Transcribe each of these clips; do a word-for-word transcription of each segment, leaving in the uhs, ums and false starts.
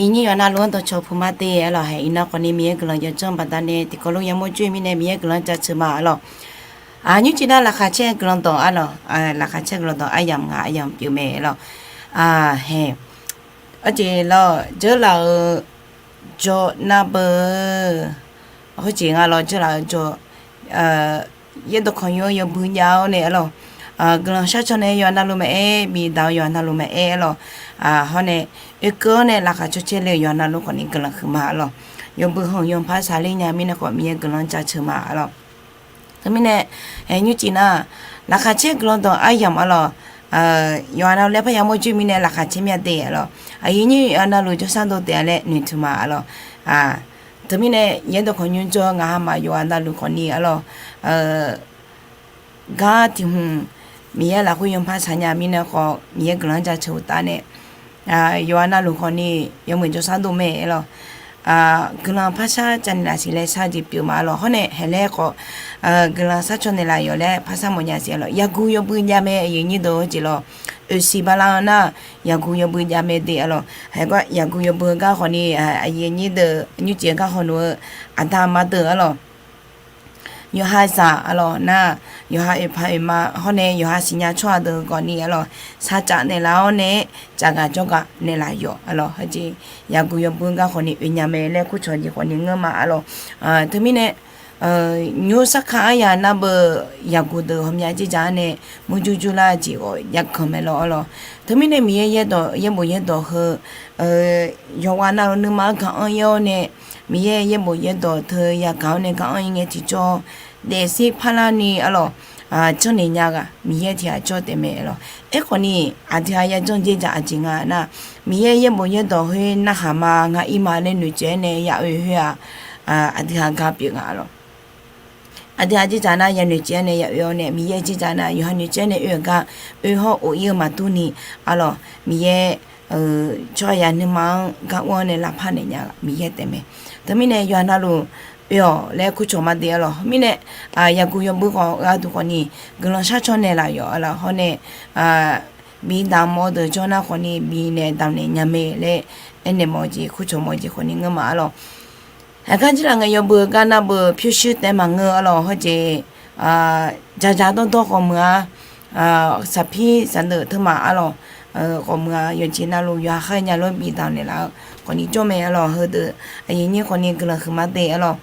Iqnyir yawqha navluf-anr dawqcawq puq ma de arlawq. Hae, iqnan khawfni Miqyaer guiqlanq yawdzanr baqdanae tiqkawv lof yamawr jur-eu mirnae Miqyaer guiqlanq jaceuq ma arlawq. Aqnyir cif nar laqkhaq caer guiqlanq dawq arlawq. Laqkhaq caer guiqlanq dawq aryamq ngaq aryamq pyeuf mae arlawq. Hae, arjeq lawr dzeurlaf-eu jawr nar beu, hawjeq nga lawr dzeurlaf-eu jawr, yaerdawq kawqnymr yawbui jav-awr nae arlawq, guiqlanq sharcaw nae yawqha navluf maqaer, bidaq-eu yawqha navluf maqaer arlawq. Hawr nae, oekeuv-awr nae laqkhaq caw caer le-euq yawqha navluf khawfni guiqlanq huiqma arlawq. Yawbui heu-anr yanpar saqler nya mirnae khawf Miqyaer guiqlanq jaceuq ma arlawq. Teumirnae, nymrcif nar, laqkhaq caer guiqlanq dawq aryamq arlawq. Yawqha navluf laer parya mawr jur-eu mirnae laqkhaq caer mya de arlawq. Aqyuif nyir yawqha navluf jawrsar dov taef-a laer noeqtmq ma arlawq. Teumirnae yaerdawq kawqnymr jawr ngaq hamaf yawqha navluf khawfni arlawq, gar tiq hmq Miqyaer lafkhoer yanpar saqnya mirnae khawf Miqyaer guiqlanq jaceuq uqtaf nae, yawqha navluf khawfni yawmuiq jawrsar dov mae arlawq. Guiqlanq parshar cavnaeq laf siq laer shar jeq pyeuf ma arlawq. Hawr nae haelaer khawf, guiqlanq sharcaw naeqlaf yawq laer parshar mawfnya siq arlawq. Yaqguq yawbui jav mae aqyuif nyir deuq-eu jeq lawr. Oeqsiq bala-eu nar, yaqguq yawbui jav mae de arlawq. Haegar yaqguq yawbui-eu gar khawfni, aqyuif nyir deuq nymrcif-eu gar khawf noeq-eu aqda aqma deuq arlawq. Yawqha zaq arlawq nar, yawqha oeqpaq oeqma hawr nae yawqha siqnya tsawrhaq deuq gawqni arlawq, saqcaf naeqlaf-awr nae, cafgaq jawrgaq naeqlaf yawq arlawq. Heujeq yaqguq yawbui gar khawfni oe nya mae laer kurcawq jeq khawfni ngeur ma arlawq. Teumirnae, nymr sarkar aryamq nar beu yaqguq deuq hawmya jirdzaq-anr nae murjur jurlar jeq ghawq yakanq mae lawr arlawq. Teumirnae Miqyaer yaerdawq yaerbof yaerdawq heu, yawqghaq navluf nuima-anr gaq-anr ir-awr nae, Miqyaer yaerbof yaerdawq teu yagaq-awr nae gaq-anr ir ngae tiqjawr, daefzir parlarni arlawq, janrnaeq nya ghaq Miqyaer tiq ghaq jawr taef mae arlawq. Aerkhawfni, aqdui-aq yajanr dzer dzaq aqjeq nga nar, Miqyaer yaerbof yaerdawq khoer narhaq ma ngaq ir ma laer noeqtsaev-aer nae ya oe khoer-aq, aqdui-aq gar pyeuf nga arlawq. Aqdui-aq jirdzaq nar ya noeqtsaev-aer nae ya oe-awr nae Miqyaer jirdzaq nar yawqha noeqtsaev nae oe-euq gar oe hawr of ir-eu maqdur ni arlawq. Miqyaer tsawrhaqzaq nuima-anr gar ur-anr nae lavpar naeq nya Miqyaer taef mae. Teumirnae yawqha navluf oe-awq laer kurcawq ma de arlawq. Mirnae, yaqguq yawbui khawf gharduq khawfni guiqlanq sharcaw naeqlaf yawq arlawq. Hawr nae, bi damq-awr deuq jawr nar khawfni bi nae damqnaeq nya mae laer aernaeq mawf-eu jeq kurcawq mawf-eu jeq khawfni ngeur ma arlawq. Haegar jirlaf ngae yawbui-eu gar nar beu pyurshuir taef maqngeur arlawq. Hawjeq, dzaqdzaq dawrdawr khawf muiq-a, saqpir saqdeuq teumaf arlawq, khawf muiq-a, yawqjeq navluf yawqha khaer nya lof bi damqnaeq laf-eu khawfni jawr mae arlawq. Heudeuq aqyuif nyir khawfni guiqlanq huiqma de arlawq.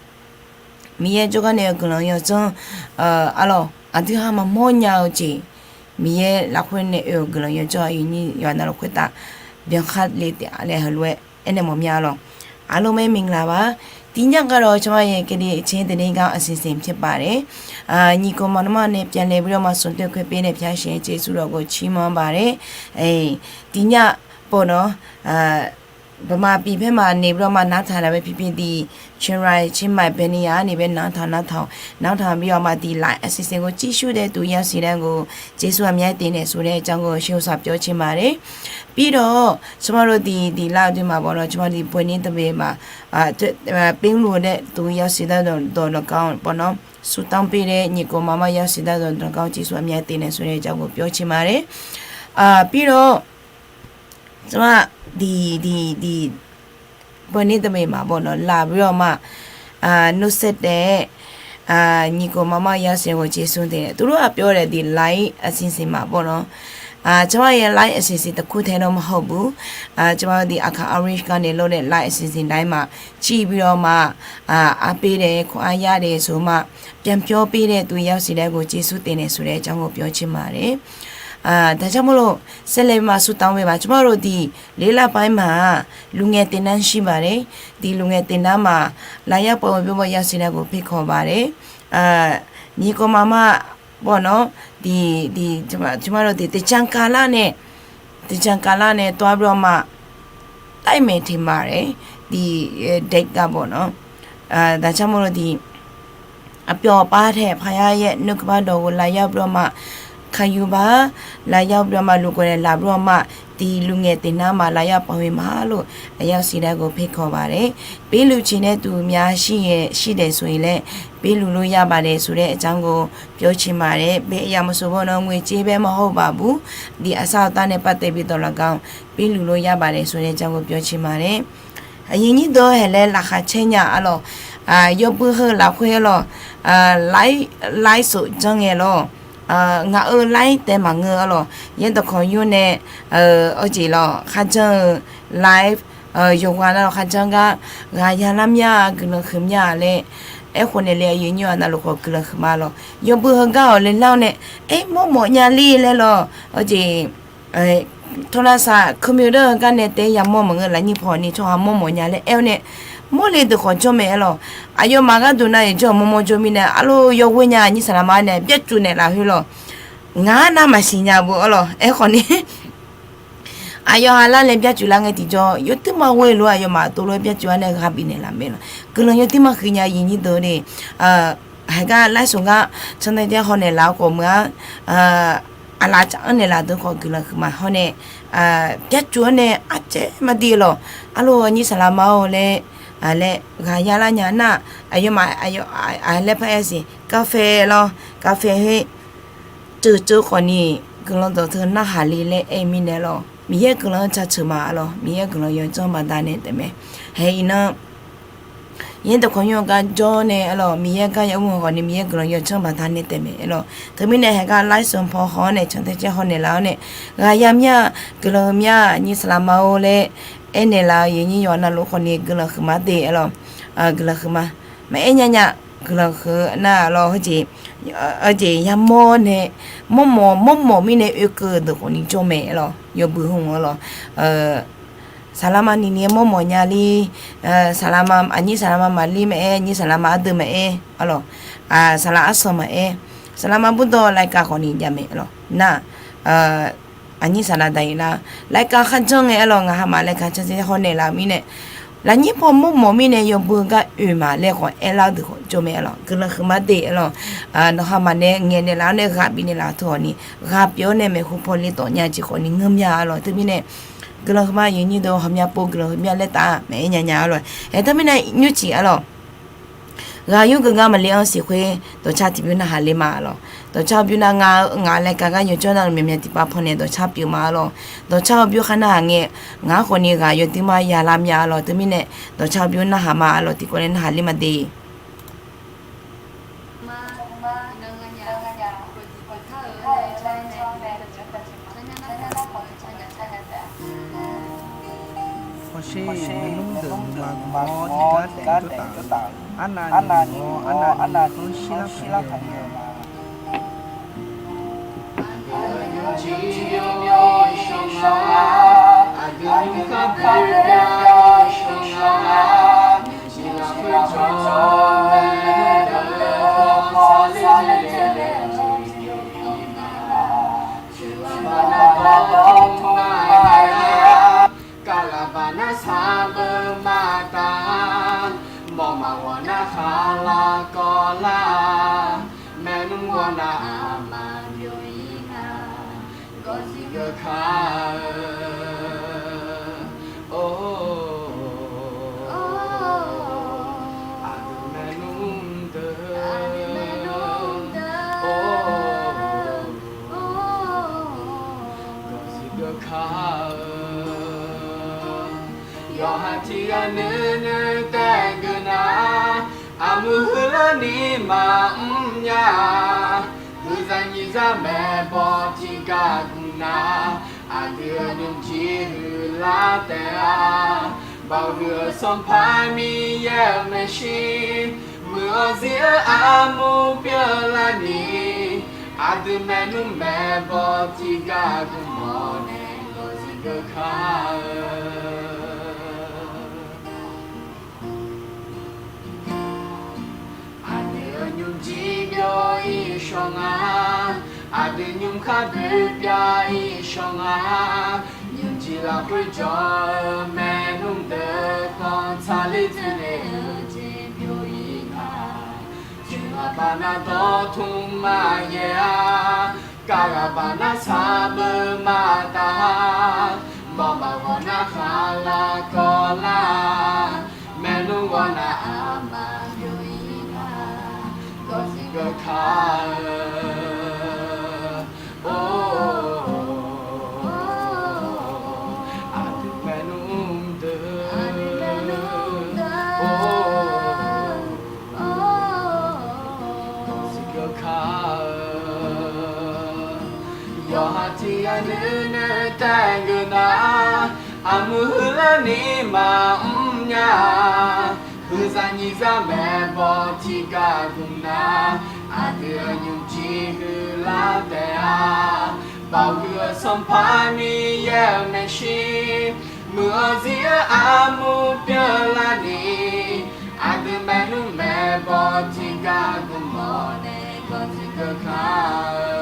Miqyaer jawrgar nae-eu guiqlanq yawdzanr arlawq, aqdui-aq maqmawr nya-eu jeq, Miqyaer lafkhoer nae oe-euq guiqlanq yawdzanr aqyuif nyir yawqha navluf khoertav byankhar le taef-a laer heulof-aer aernaeq mawf mya arlawq. Aqlmq-aer မင်္ဂလာပါ, ဒီညကတော့ ကျွန်မရဲ့ ကရင်အချင်းသတင်းကောင်းအစီအစဉ်ဖြစ်ပါတယ်။ ညီကိုမောင်နှမတွေ ပြန်လည်ပြီးတော့မှ ဆုံတွေ့ခွင့်ပေးတဲ့ ဘုရားရှင် ကျေးဇူးတော်ကို ချီးမွမ်းပါတယ်။ အဲ၊ ဒီညပေါ့နော်၊ ဗမာပြည်ဘက်မှာ နေပြီးတော့မှ နားထောင်တာပဲဖြစ်ဖြစ်၊ ဒီ ချင်းရိုင်၊ ချင်းမိုင်၊ ဘယ်နေရာကနေပဲ နားထောင်၊ နားထောင်၊ နားထောင်ပြီးတော့မှ ဒီ live အစီအစဉ်ကို ကြည့်ရှုတဲ့သူ ရောက်စီတိုင်းကို ကျေးဇူးအများကြီးတင်တယ်ဆိုတဲ့အကြောင်းကို ရှေးဥစွာပြောချင်ပါတယ်။ ပြီးတော့ ကျမတို့ ဒီ ဒီလအတွင်းမှာပေါ့နော်၊ ကျမတို့ ဒီ ဘွဲ့နှင်းသဘင်မှာ အာ၊ အဲ၊ ပင်းလူတဲ့သူ ရောက်စီတိုင်းသော်လည်းကောင်းပေါ့နော်၊ ဆုတောင်းပေးတဲ့ ညီကိုမောင်မ ရောက်စီတိုင်းသော်လည်းကောင်း ကျေးဇူးအများကြီးတင်တယ်ဆိုတဲ့အကြောင်းကို ပြောချင်ပါတယ်။ အာ၊ ပြီးတော့ ကျမ ဒီ၊ ဒီ၊ ဒီ ဘွဲ့နှင်းသဘင်မှာပေါ့နော်၊ လာပြီးတော့မှ အာ၊ နှုတ်ဆက်တဲ့ အာ၊ ညီကိုမောင်မ ရောက်စီတိုင်းကို ကျေးဇူးတင်တယ်။ သူတို့ကပြောတယ်၊ ဒီ live အစီအစဉ်မှာပေါ့နော်။ အာ၊ ကျမရဲ့ live အစီအစဉ်တစ်ခုတည်းတော့ မဟုတ်ဘူး။ အာ၊ ကျမတို့ ဒီ အခါ Orange ကနေလုပ်တဲ့ live အစီအစဉ်တိုင်းမှာ ကြည့်ပြီးတော့မှ အာ၊ အားပေးတယ်၊ ခွန်အားရတယ်ဆိုမှ ပြန်ပြောပေးတဲ့သူ ရောက်စီတိုင်းကို ကျေးဇူးတင်တယ်ဆိုတဲ့အကြောင်းကို ပြောချင်ပါတယ်။ အာ၊ ဒါကြောင့်မို့လို့ ဆက်လက်ပြီးမှ ဆုတောင်းပေးပါ။ ကျမတို့ ဒီ လေးလပိုင်းမှာ လူငယ်သင်တန်းရှိပါတယ်။ ဒီလူငယ်သင်တန်းမှာ လာရောက်ပါဝင်ပြီးမှ ရောက်စီတိုင်းကို ဖိတ်ခေါ်ပါတယ်။ အာ၊ ညီကိုမောင်မ ပေါ့နော်၊ ဒီ၊ ဒီ၊ ကျမ၊ ကျမတို့ ဒီ သင်္ကြန်ကာလနဲ့၊ သင်္ကြန်ကာလနဲ့ သွားပြီးတော့မှ တိုက်မယ်ထင်ပါတယ်။ ဒီ၊ အဲ၊ date ကပေါ့နော်။ အာ၊ ဒါကြောင့်မို့လို့ ဒီ အပျော်ပါးတဲ့ ဘုရားရဲ့ နှုတ်ကပတ်တော်ကို လာရောက်ပြီးတော့မှ ခံယူပါ။ လာရောက်ပြီးတော့မှ လူကိုယ်တိုင်လာပြီးတော့မှ ဒီလူငယ်သင်တန်းမှာ လာရောက်ပါဝင်ပါလို့ အရောက်စီတိုင်းကို ဖိတ်ခေါ်ပါတယ်။ ပေးလှူချင်တဲ့သူများရှိရင်၊ ရှိတယ်ဆိုရင်လည်း ပေးလှူလို့ရပါတယ်ဆိုတဲ့အကြောင်းကို ပြောချင်ပါတယ်။ ဘယ်အရာမဆိုပေါ့နော်၊ ငွေကြေးပဲမဟုတ်ပါဘူး။ ဒီအစားအသောက်နဲ့ပတ်သက်ပြီးသော်လည်းကောင်း ပေးလှူလို့ရပါတယ်ဆိုတဲ့အကြောင်းကို ပြောချင်ပါတယ်။ Aqyuif nyir deuq-eu haeq laer laqkhaq caer nya arlawq. Yawbui heu lafkhoer arlawq, ไลฟ์สด janr ngae lawr. Ngaq-euq ไลฟ์ taef maqngeur arlawq. Yaerdawq Kawq nymr nae, arjeq lawq, kharjanr-eu ไลฟ์ yawqghaq navluf kharjanr gar ghaq yalar mya-a, guiqlanq huiq mya-a laer aerkhof naeq le, aqyuif nyir-aq navluf khawf guiqlanq huiq ma lawq. Yawbui heugar-awq le lar-awr nae, aer, mawrmawf nya ler laer lawq. Arjeq โทรศัพท์ computer heugar nae taef yamawr maqngeur lafnyir paw ni tsawrhaq mawrmawf nya laer aer-awr nae, mawrle deuq khawf jawr mae arlawq. Aqyawfmaf gharduq nav-iq jawr-awq mawrmawr jawr mirnae arlawq, yawghoer nya nyir saqlaq ma nae byarcuf naeqlaf khoer lawq. Ngaq-anr nar maqsiq nya beu arlawq, aerkhawf ni aqyawf ha lar nae byarcuf lar ngae tiqjawr yawtuir ma ghoe lof-aer aqyawfmaf tov lof-aer byarcuf-ar nae ghaq bifnaeq laf mae lawq. Guiqlanq yawtuir ma huiq nya aqyuif nyir deuq de. Haeqgar ไลฟ์สด gar cantae jaer hawnaeq laf-eu khawf meuq-ar, aqlaf caf-anr naeqlaf deuq khawf guiqlanq huiq ma hawr nae, byarcuf-anr nae arcaer maqdir lawq. Arlawq, nyir saqlaq ma-or laer, laer ghaq yalar nya nar, aqyawfmaf, aqyawf, laer par aer siq, กาแฟ lawr, กาแฟ khoer ceuv ceuv khawf ni guiqlanq dawqteu narhaq le laer aer-eu mirnae lawq. Miqyaer guiqlanq-anr jaceuq ma arlawq. Miqyaer guiqlanq yawdzanr baqdanae taef mae. Haeq iqnan Yaerdawq Kawq nymr-eu gar jawr nae arlawq, Miqyaer gar yamr khawf ni Miqyaer guiqlanq yawdzanr baqdanae taef mae arlawq. Teumirnae haeqgar ไลฟ์สด paw haw-awr nae cantae jaer hawnaeq laf-awr nae, ghaq ya mya, guiqlanq mya, nyir saqlaq ma-or laer aernaeq laf-eu aqyuif nyir yawqha navluf khawf ni guiqlanq huiq ma de arlawq. Guiqlanq huiq ma. Maqaer nya nya, guiqlanq huiq nar arlawq, heujeq, heujeq yamawr nae, mawrmawf mawrmawf mirnae oekeuv-eu deuq khawf ni jawr mae arlawq. Yawbui heu-anr arlawq, saqlaq ma ni ni mawrmawf nya ler, saqlaq ma, aqnyir saqlaq ma maqlir maqaer, nyir saqlaq ma ardeuv maqaer arlawq, saqlaq arsanq maqaer, saqlaq ma burdawv รายการ khawf ni jav mae arlawq. Nar, aqnyir saqlaq daq-iq lar, รายการ kharjanr ngae arlawq, ngaq hamaf รายการ cantae jaer hawnaeq laf-eu mirnae, lafnyir paw mawrmawf mirnae yawbui gar oeq ma laer khawf aerlar-eu deuq khawf jawr mae arlawq. Guiqlanq huiq ma de arlawq. Nawq hamaf nae ngaeqnaeq laf-awr nae ghaq bifnaeq laf-eu teu khawf ni, ghaq pyeuf-awr nae maeqhu paw le tawf nya jeq khawf ni ngeur mya arlawq. Teumirnae guiqlanq huiq ma, aqyuif nyir deuq hawmya pov guiqlanq huiq mya laer taf-a maqaer nya nya arlawq. Haeq teumirnae nymrciq arlawq, ghaq yur geuf gar maqle-anr siqkhoer dawqcar tiqbymr narhaq le ma arlawq. Dawqcar-eu bymr nar ngar-eu ngaq รายการ gar yawjawr navluf myaqmyaq tiqpav pawnae dawqcar pyeuf ma arlawq. Dawqcar-eu bymr khar narhaq ngae, ngaq-anr khawf ni ghaq yawduir ma yala mya arlawq. Teumirnae dawqcar-eu bymr narhaq ma arlawq, tiqkawv nae narhaq ler ma de. Hawsher, nymr deuq nuima gmq-awr tiqgar daef-eu tsawrtaf-euq, arnavni-awr arnavni-anr shirlar taq-euq ma. Aqdui-euq nymrjir byov-ir shawr nga, aqdui nymrkar boerbyav-ir shawr nga. Nymrjir lafkhoer jawr-eu maeqnan deuq-anr saqler dzoerle-eu jeq byov-ir ma. Cuqlar baqnar dawrtmr maqya, kavghaq baqnar sarbeu maqtaf-a, mawf maqghawq nar khaqlaq kawvlar-a, maernmr ghawrnav aqma byov-ir nga, gawqzir geuf kar-eu. Or, aqdui maernmr deuq, or, gawqzir geuf kar-eu. Yawqha tiq ghaq nuinui taef geuf nar, aqmuiq huiqlar ni maqmr nya-a. Huiqzaq nyiqzaq maeqbawq tiqgar gmq nar, aqdui-euq nymrjir huiqlar taef-a. Baoq huiq-eu Sanqpaq Miqyaer-euq maeqshi, muiq-awr zir-eu armur pyeuflar ni, aqdui maernmr maeqbawq tiqgar gmq mawf nae gawqzir geuf kar-eu. Aqdui-euq nymrjir byov-ir shawr nga, aqdui nymrkar boerbyav-ir shawr nga. Nymrjir lafkhoer jawr-eu maernmr deuq-anr saqler dzoerle-eu jeq byov-ir nga. Cuqlar baqnar dawrtmr maqya-a, kavghaq baqnar sarbeu maqtaf-a, mawf maqghawq nar khaqlaq kawvlar-a, maernmr ghawrnav aqma byov-ir nga, gawqzir geuf kar-eu. Or, aqdui maernmr deuq, Yawqha tiq ghaq nuinoeq taef geuf nar, armuir huiqlar ni maqmr nya-a. Huiqzaq nyiq zaq maeqbawq tiq ghaq gmq nar, aqdui-euq nymrjir huiqlar taef-a. Baoq huiq-eu Sanqpaq Miqyaer-euq maeqshi, muiq-eu zir-eu armur pyeuflar ni, aqdui maernmr maeqbawq tiq ghaq gmq-awr nae gawqdzuif geuf kar-eu.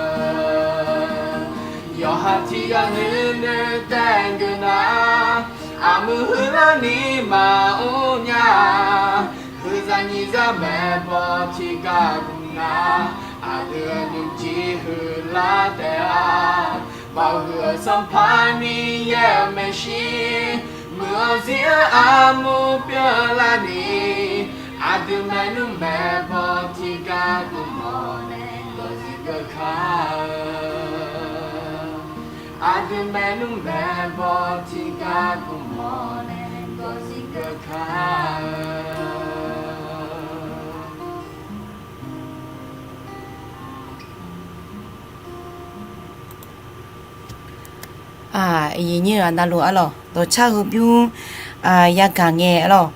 Yawqha tiq ghaq nuinoeq taef geuf nar, armuir huiqlar ni maqmr nya-a. Huiqzaq nyiq zaq maeqbawq tiq ghaq gmq nar, aqdui-euq nymrjir huiqlar taef-a. Baoq huiq-eu Sanqpaq Miqyaer-euq maeqshi, muiq-eu zir-eu armur pyeuflar ni, aqdui maernmr maeqbawq tiq ghaq gmq-awr nae gawqdzuif geuf kar-eu. Aqdui maernmr maeqbawq tiq ghaq gmq-awr nae gawqdzuif geuf kar-eu. Aqyuif nyir-euq aqda luf arlawq, dawqcar heubymr yagaq ngae arlawq,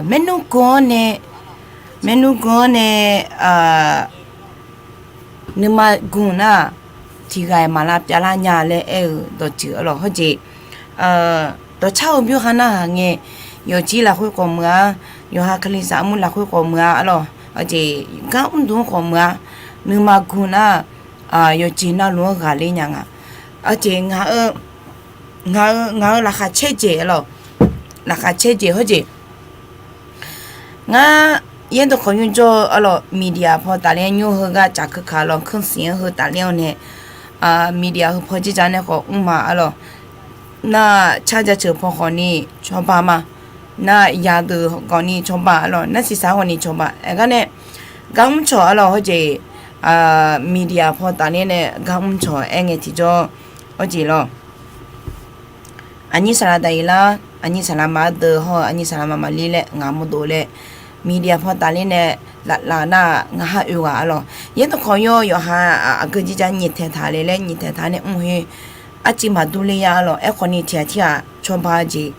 maernmr gu-anr nae, maernmr gu-anr nae nuima gmq nar-aq, tiq ghaq-iq maq lavpyav lar nya laer aer-euq dawqtsuif arlawq. Hawjeq, dawqcar heubymr ha narhaq ngae, yawqjir lafkhoer khawf meuq-a, yawqha kalizaq armur lafkhoer khawf meuq-a arlawq. Hawjeq, gar mrduq-anr khawf meuq-a, nuima gmq nar-aq, yawqjeq navluf-anr ghaqler nya nga. Hawjeq, ngaq-eu laqkhaq caer jeq arlawq, laqkhaq caer jeq hawjeq, ngar yaerdawq khawf nymr jawr-eu arlawq, media paw tafler nymr heu gar caf keuka lawq, kanr siq-anr heu tafler-awr nae, media heu paw jirdzaq nae khawf mr ma arlawq. Nar-aq, car jaceuq paw khawf ni cawba ma. Nar-aq, yadeuq khawf ni cawba arlawq, nar siqsaq khawf ni cawba. Aergar nae, gar mrcawq arlawq hawjeq, media paw tafler nae gar mrcawq aer ngae tiqjawr, hawjeq lawq. Aqnyir saqlaq daqyeq lar, aqnyir saqlaq maqardeuv hawr-eu aqnyir saqlaq maqmaqlir laer ngaq mawrdov laer, media paw tafler nae laf laf nar-aq, ngaq ha oeq ghaq arlawq. Yaerdawq khawf yawr yawqha aqgeu jirdzaq nyiq taeq taq le laer nyiq taeq taq nae mr khoer, arcuiv maqdur ler ya arlawq. Aerkhawf ni tiq ghaq tirghaq cawba-eu jeq,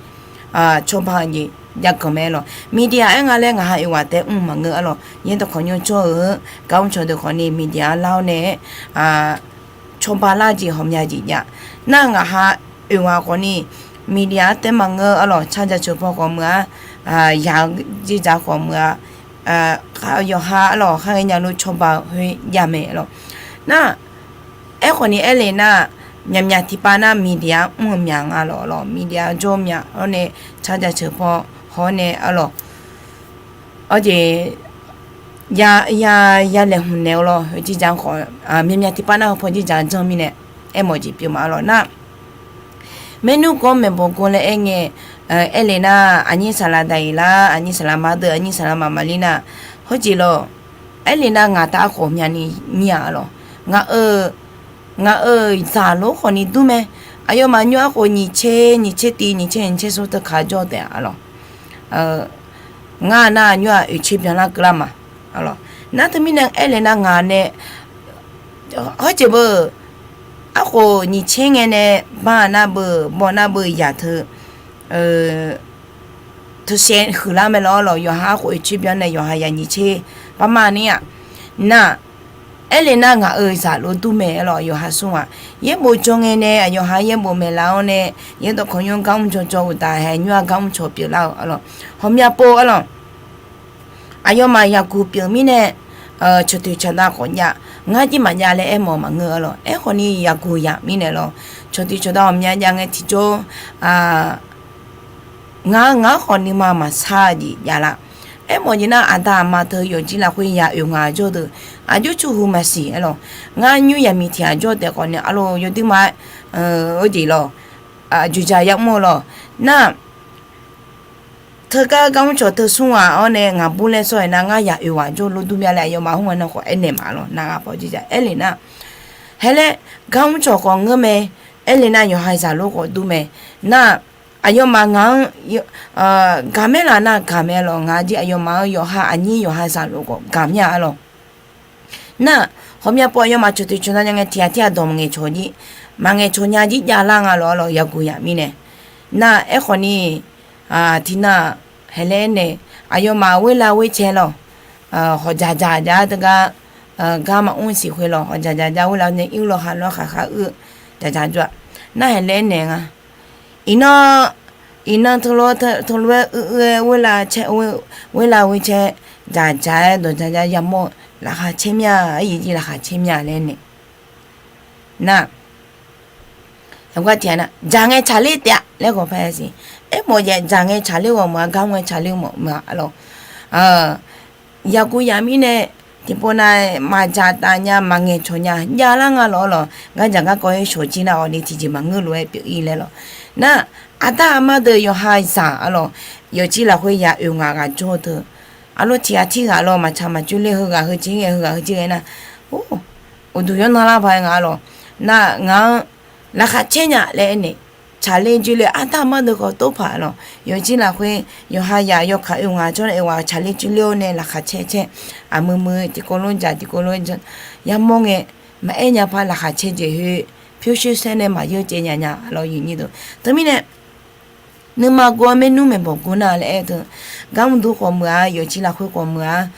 cawba-eu jeq jaganq mae arlawq. Media aer nga laer ngaq ha oeq ghaq taef mr maqngeur arlawq. Yaerdawq khawf nymr jawr-eu gar mrcawq deuq khawf ni media-anr lar-awr nae cawba lar jeq hawqmya jeq jav. Nar ngaq ha oeq ghaq khawf ni media-anr taef maqngeur arlawq, car jaceuq paw khawf meuq-a, yaq-eu jirdzaq khawf meuq-a, yawqha arlawq khar ghae nya lof cawba-eu khoer jav mae arlawq. Nar aerkhawf ni aer le nar, myaqmyaq tiqpav nar media-anr mr-eu myaq nga lawq arlawq, media jawr-eu myaq-awr nae car jaceuq paw hawr nae arlawq. Awr jeq, ya, ya, ya laeqhmq naeq-eu lawr, heu jirdzaq khawf, myaqmyaq tiqpav nar heu paw jirdzaq janr mirnae, aermawf jeq pyeuf ma arlawq nar, maernmr gu-anr maeqbawq gu laer aer ngae, aer le nar, aqnyir saqlaq daqyeq lar, aqnyir saqlaq maqardeuv, aqnyir saqlaq maqmaqlir nar, hawjeq lawq, aer le nar ngaq taf-aer khawf myavni nyir-aq arlawq. Ngaq-euq, ngaq-euq zaqlof khawf ni dur mae. Aqyawfmaf nymr-aq khof nyiq tser, nyiq tser tiv, nyiq tser, nyiq tser smr teu kaq jawr taef-a arlawq. Ngar nar nymr-aq oeq tser byanlar keuvlar ma. Nar teumirnae aer le nar ngaq nae, hawjeq beu, arkhof nyiq tser ngae nae, bar nar beu, bawv nar beu yaq teu, teusaev huiqlar mae lawr lawq, yawqha arkhof oeq tser byan nae yawqha yaq nyiq tser bar mar ni-aq. Nar, aer le nar ngaq-euq zaqlof dur mae arlawq, yawqha smr-aq. Yaerbof jawr ngae nae, aqyawf ha yaerbof maeqlaf-awr nae, yaerdawq khawqnymr gar mr jawrjawr uqtaf hae nymr-aq gar mr cawq pyeuflar-eu arlawq. Hawqmya pov arlawq. Aqyawfmaf yaqguq pyeuf mirnae, cawqtoeq cawqdav khawf jav, ngar jir maqjav laer aermawf maqngeur arlawq. Aerkhawf ni yaqguq yaq mirnae lawr, cawqtoeq cawqdav ghawqmya jav ngae tiqjawr, ngaq-anr ngaq-anr khawf nuima maqsar jeq javlar. Aermawf jeq nar, aqda aqma teu yawqjir lafkhoer ya oeq ngaq jawr deuq, aqjox cuqhu maqsiq arlawq. Ngar nymr yaqmiq tiq ghaq jawr taef khawf nae arlawq yawduir ma, oe jeq lawq, aqjox jaq yamr-eu lawq. Nar, teugar gar mr cawq teu smr ghaq-awr nae ngaq bur laer sawr-aer nar, ngar yaq oeq ghaq jawr lof dur mya laer aqyawfmaf hmr-eu nar khawf aernaeq ma lawq. Nar ghaq paw jir ja aer le nar, hae laer, gar mr cawq khawf ngeur mae. Aer le nar yawqha zaqlof khawf dur mae. Nar, aqyawfmaf ngaq-anr gaq maer laf nar gaq mae lawq. Ngaq jir aqyawfmaf-anr yawqha aqnyir yawqha zaqlof khawf gaq mya arlawq. Nar, Ghawqmya pov aqyawfmaf cawqtoeq cawqna nya ngae, tiq ghaq tirghaq dawq maqngaeq cawq jir, maqngaeq cawq nya jir javlar nga lof-aer lawq, yaguq yamir nae. Nar aerkhawf ni, tiqnan haeqlaer aernaeq, aqyawfmaf ghoerlav ghoercae lawq, hawqdzaq dzaq jar teugar, gar maqmr siq khoer lawq, hawqdzaq dzaq jar ghoerlav nae ir lawq ha lawr khaqkhaq uir dzaq dzaq jawr-a. Nar haeqlaer aernaeq nga, iqnan, iqnan teulof-aer uir uir-aer ghoerlav ghoercae dzaq dzaq-aer dawq dzaq dzaq yamawr-eu laqkhaq caer mya, aryaq jir laqkhaq caer mya laer naeq. Nar, aqgar tiq ghaq nar dzaq ngae tsaqler taef-a laer ghawqpae siq. Aermawf jaev dzaq ngae tsaqler ghawqmawf-a, gar ngae tsaqler ghawqmawf-a lawq. Yaguq yamir nae tiqpov nav maqdzaq taf nya maqngaeq cawq nya javlar nga lof-aer lawq, gardzaq garkawv-aer shawq jir nar-awq ni tiqjeq maqngeur lof-aer pyeuf-ir laer lawq. Nar, aqda aqma deuq yawqha zaq-a lawq, yawfjir lafkhoer ya oeq ngaq ghaq jawr-eu teu, aqlof tiq ghaq tirghaq lawq maqtsaq maqcur ler, heughaq heujeq ngae heughaq heujeq ghae nar, or, uqduq yawr nanlar paq-aer nga-a lawq. Nar ngaq-anr laqkhaq caer nya laer aernaeq, tsaqler jir ler aqda aqma deuq khawf tov paq lawq, yawfjir lafkhoer yawqha yaq yawkaq oeq ngaq jawr nae oeq ghaq tsaqler jir ler-awr nae laqkhaq caer caer, aqmuiq muiq tiqkawv lof dzaq tiqkawv lof yamawr ngae, maqaer nya paq laqkhaq caer jeq khoer pyurshuir saer nae maqyeur caev nya nya lawq, yawqnyir deuq. Teumirnae nuima guv-awr maernmr maeqbawq guv nar laer aer-eu teu, gar mrdur khawf meuq-a, yawfjir lafkhoer khawf meuq-a,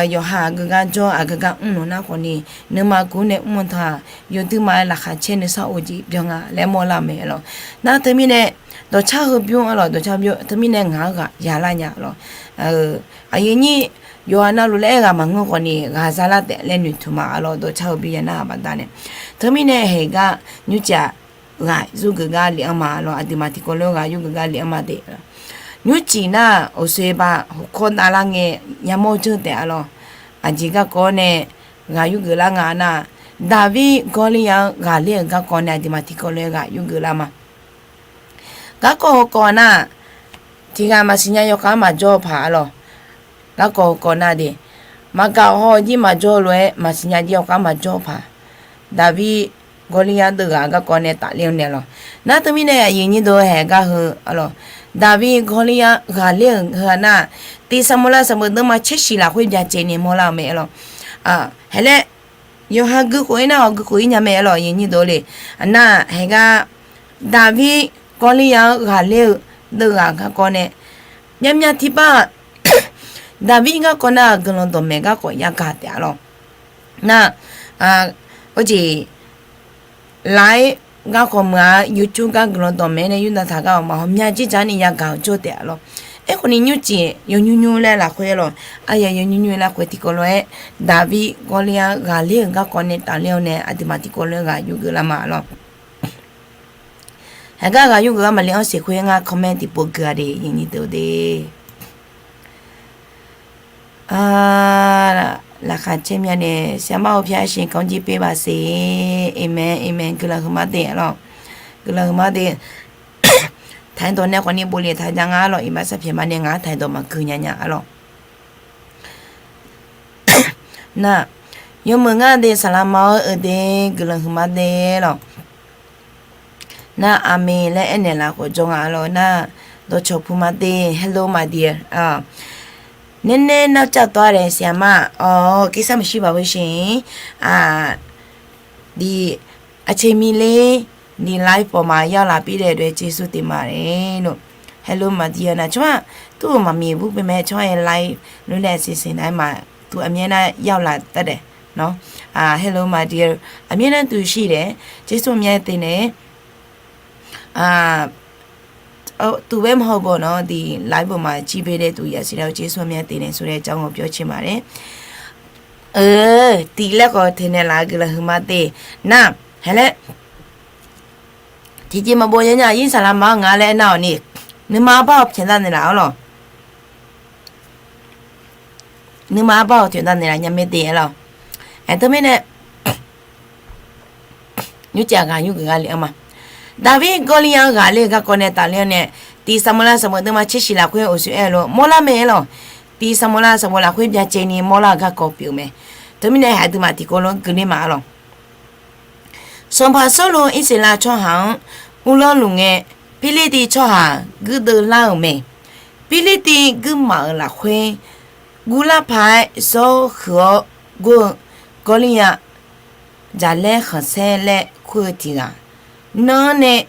yawqha aqgeu gar jawr aqgeu gar mr nawq nar khawf ni, nuima guv nae mr-eu teu-aq, yawduima-aer laqkhaq caer nuisar of jeq byan nga laer mawrlar-eu mae lawq. Nar teumirnae dawqcar heubymr-a lawq, dawqcar bymr teumirnae ngaq-anr ghaq yalar nya lawq. Aqyuif nyir yawqha navluf laer aer ghaq maqngeur khawf ni ghaq zalar taef laer noeqtmq ma-a lawq, dawqcar heubymr ya narhaq baqdanae. Teumirnae haeq gar nymrcif-aq ghaq yurgeuf gar lef-anr ma lawq, aqduimaf tiqkawv lof-aer ghaq yurgeuf gar lef-anr ma de. Nymrcif nar-aq, uqsoe ba hawkawr davlar ngae yamawr jeur taef-a lawq. Aqjeq garkawv nae ghaq yurgeuf lar nga nar, Daqbir Gawrliya-anr ghaqler-euq garkawv nae aqduimaf tiqkawv lof-aer ghaq yurgeuf lar ma. Garkawv hawkawv nar, tiq ghaq maqsiq nya yawkhav-anr maqjawr-eu paq-a lawq. Garkawv hawkawv nar de, maqgaq haw jir maqjawr-eu lof-aer maqsiq nya jir yawkhav-anr maqjawr-eu paq. Daqbir Gawrliya deuv ghaq garkawv nae tafler-eu nae lawq. Nar teumirnae aqyuif nyir deuq haeq gar heu-a lawq, Daqbir Gawrliya ghaqler-euq heu-a nar, tiq Saqmawlav sanqbof deuvma tser shiq lafkhoer byacaevni mawrlar-eu mae-a lawq. Haeq laer yawqha guikhof-ir nar-awq, guikhof-ir nya mae-a lawq, aqyuif nyir deuq le. Nar haeq gar Daqbir Gawrliya-anr ghaqler-eu deuv ghaq garkawv nae, myavmyav tiqpav-aq, Daqbir garkawv nar-aq guiqlanq dawqmaeq garkawv yagaq taef-a lawq. Nar, aqjeq laf-aer garkawv meuq-a, YouTube gar guiqlanq dawqmaeq nae Yurdav taq gar-awq ma hawqmya jirdzaq ni yagaq-eu jawr taef-a lawq. Aerkhawf ni nymrcif yawnymr nymr laer lafkhoer lawq, aqyawf yawnymr nymr laer lafkhoer tiqkawv lof-aer, Daqbir Gawrliya-anr ghaqler-euq garkawv nae tafler-awr nae aqduimaf tiqkawv lof-aer ghaq yurgeuf lar ma-a lawq. Haeq gar ghaq yurgeuf gar maqle-anr siq khoer ngar comment tiqpov gui-a de, yawnyir deuq de. Laqkhaq caer mya nae ဆရာမ ကို ဖျားရှင် ကောင်းကြီးပေးပါစေ. Amen, amen. Guiqlanq huiqma de-a lawq. Guiqlanq huiqma de. Taqdawq nae khawfni bofle taq ja nga-a lawq. Iqbax sarpyaeq ma nae ngaq-anr taqdawq maqgui nya nya-a lawq. Nar, yawmuiq ngar de ဆရာမ -awr, eu de, guiqlanq huiqma de lawq. Nar, aqmeq laer aernaeq laf khawf jawr nga-a lawq. Nar, dawqcawq puq ma de, hello my dear. နည်းနည်းနောက်ကျသွားတယ် ဆရာမ။ อ๋อ ကိစ္စမရှိပါဘူးရှင်။ ဒီ အချိန်မီလေး ဒီ live ပေါ်မှာ ရောက်လာပေးတဲ့အတွက် ကျေးဇူးတင်ပါတယ်လို့။ Hello my dear นะ ကျွန်မ သူ့ကို မမြင်ဘူး ပေမဲ့ ကျွန်မရဲ့ live လွှင့်တဲ့အစီအစဉ်တိုင်းမှာ သူ အမြဲတမ်း ရောက်လာတတ်တယ်နော်။ အာ Hello my dear အမြဲတမ်း သူရှိတယ်။ ကျေးဇူးအများကြီးတင်တယ်။ အာ သူပဲမဟုတ်ဘူးနော် ဒီ live ပေါ်မှာ ကြည့်ပေးတဲ့သူ အဆင်တော့ ကျေးဇူးအများကြီးတင်တယ်ဆိုတဲ့အကြောင်းကို ပြောချင်ပါတယ်။ အឺ ဒီလက်ကို ထင်နေလား ကလဟူမတေ နာ ဟဲလဲ Tiqjeq maqbov nya nya, အရင်း saqlaq ma-anr nga laer aernar-awq ni, nuima arbar-awq pyaeqnav naeqlaf-awr lawq. Nuima arbar-awq pyaeqnav naeqlaf nya mae de-a lawq. Aer, teumirnae nymrcif ghaq yurgeuf gha le-anr ma. Daqbir Gawrliv-anr ghaqler-eu garkawv nae tafler-awr nae, tiq Saqmeuqlav sanqbof deuvma tser shiq lafkhoer uqshoe aer-eu lof mawrlar mae-aer lawq. Tiq Saqmeuqlav sanqbof lafkhoer byacaevni mawrlar-eu garkawv pyeuf-eu mae. Teumirnae haeq duimaf tiqkawv lof-anr guiqler ma-a lawq. Sanqpaq Sawrluv Irsaqleqlav tsawrhaq-anr uvlanr luf ngae, Pirlirtiv tsawrhaq guirdeuv lar-euq mae. Pirlirtiv guirmaf-euq lafkhoer guvlar paq-aer zawr huiq-awr gor-eu Gawrliv-a jaqlaer khanqsaer laer kur-eu tiq ghaq, nan-anr nae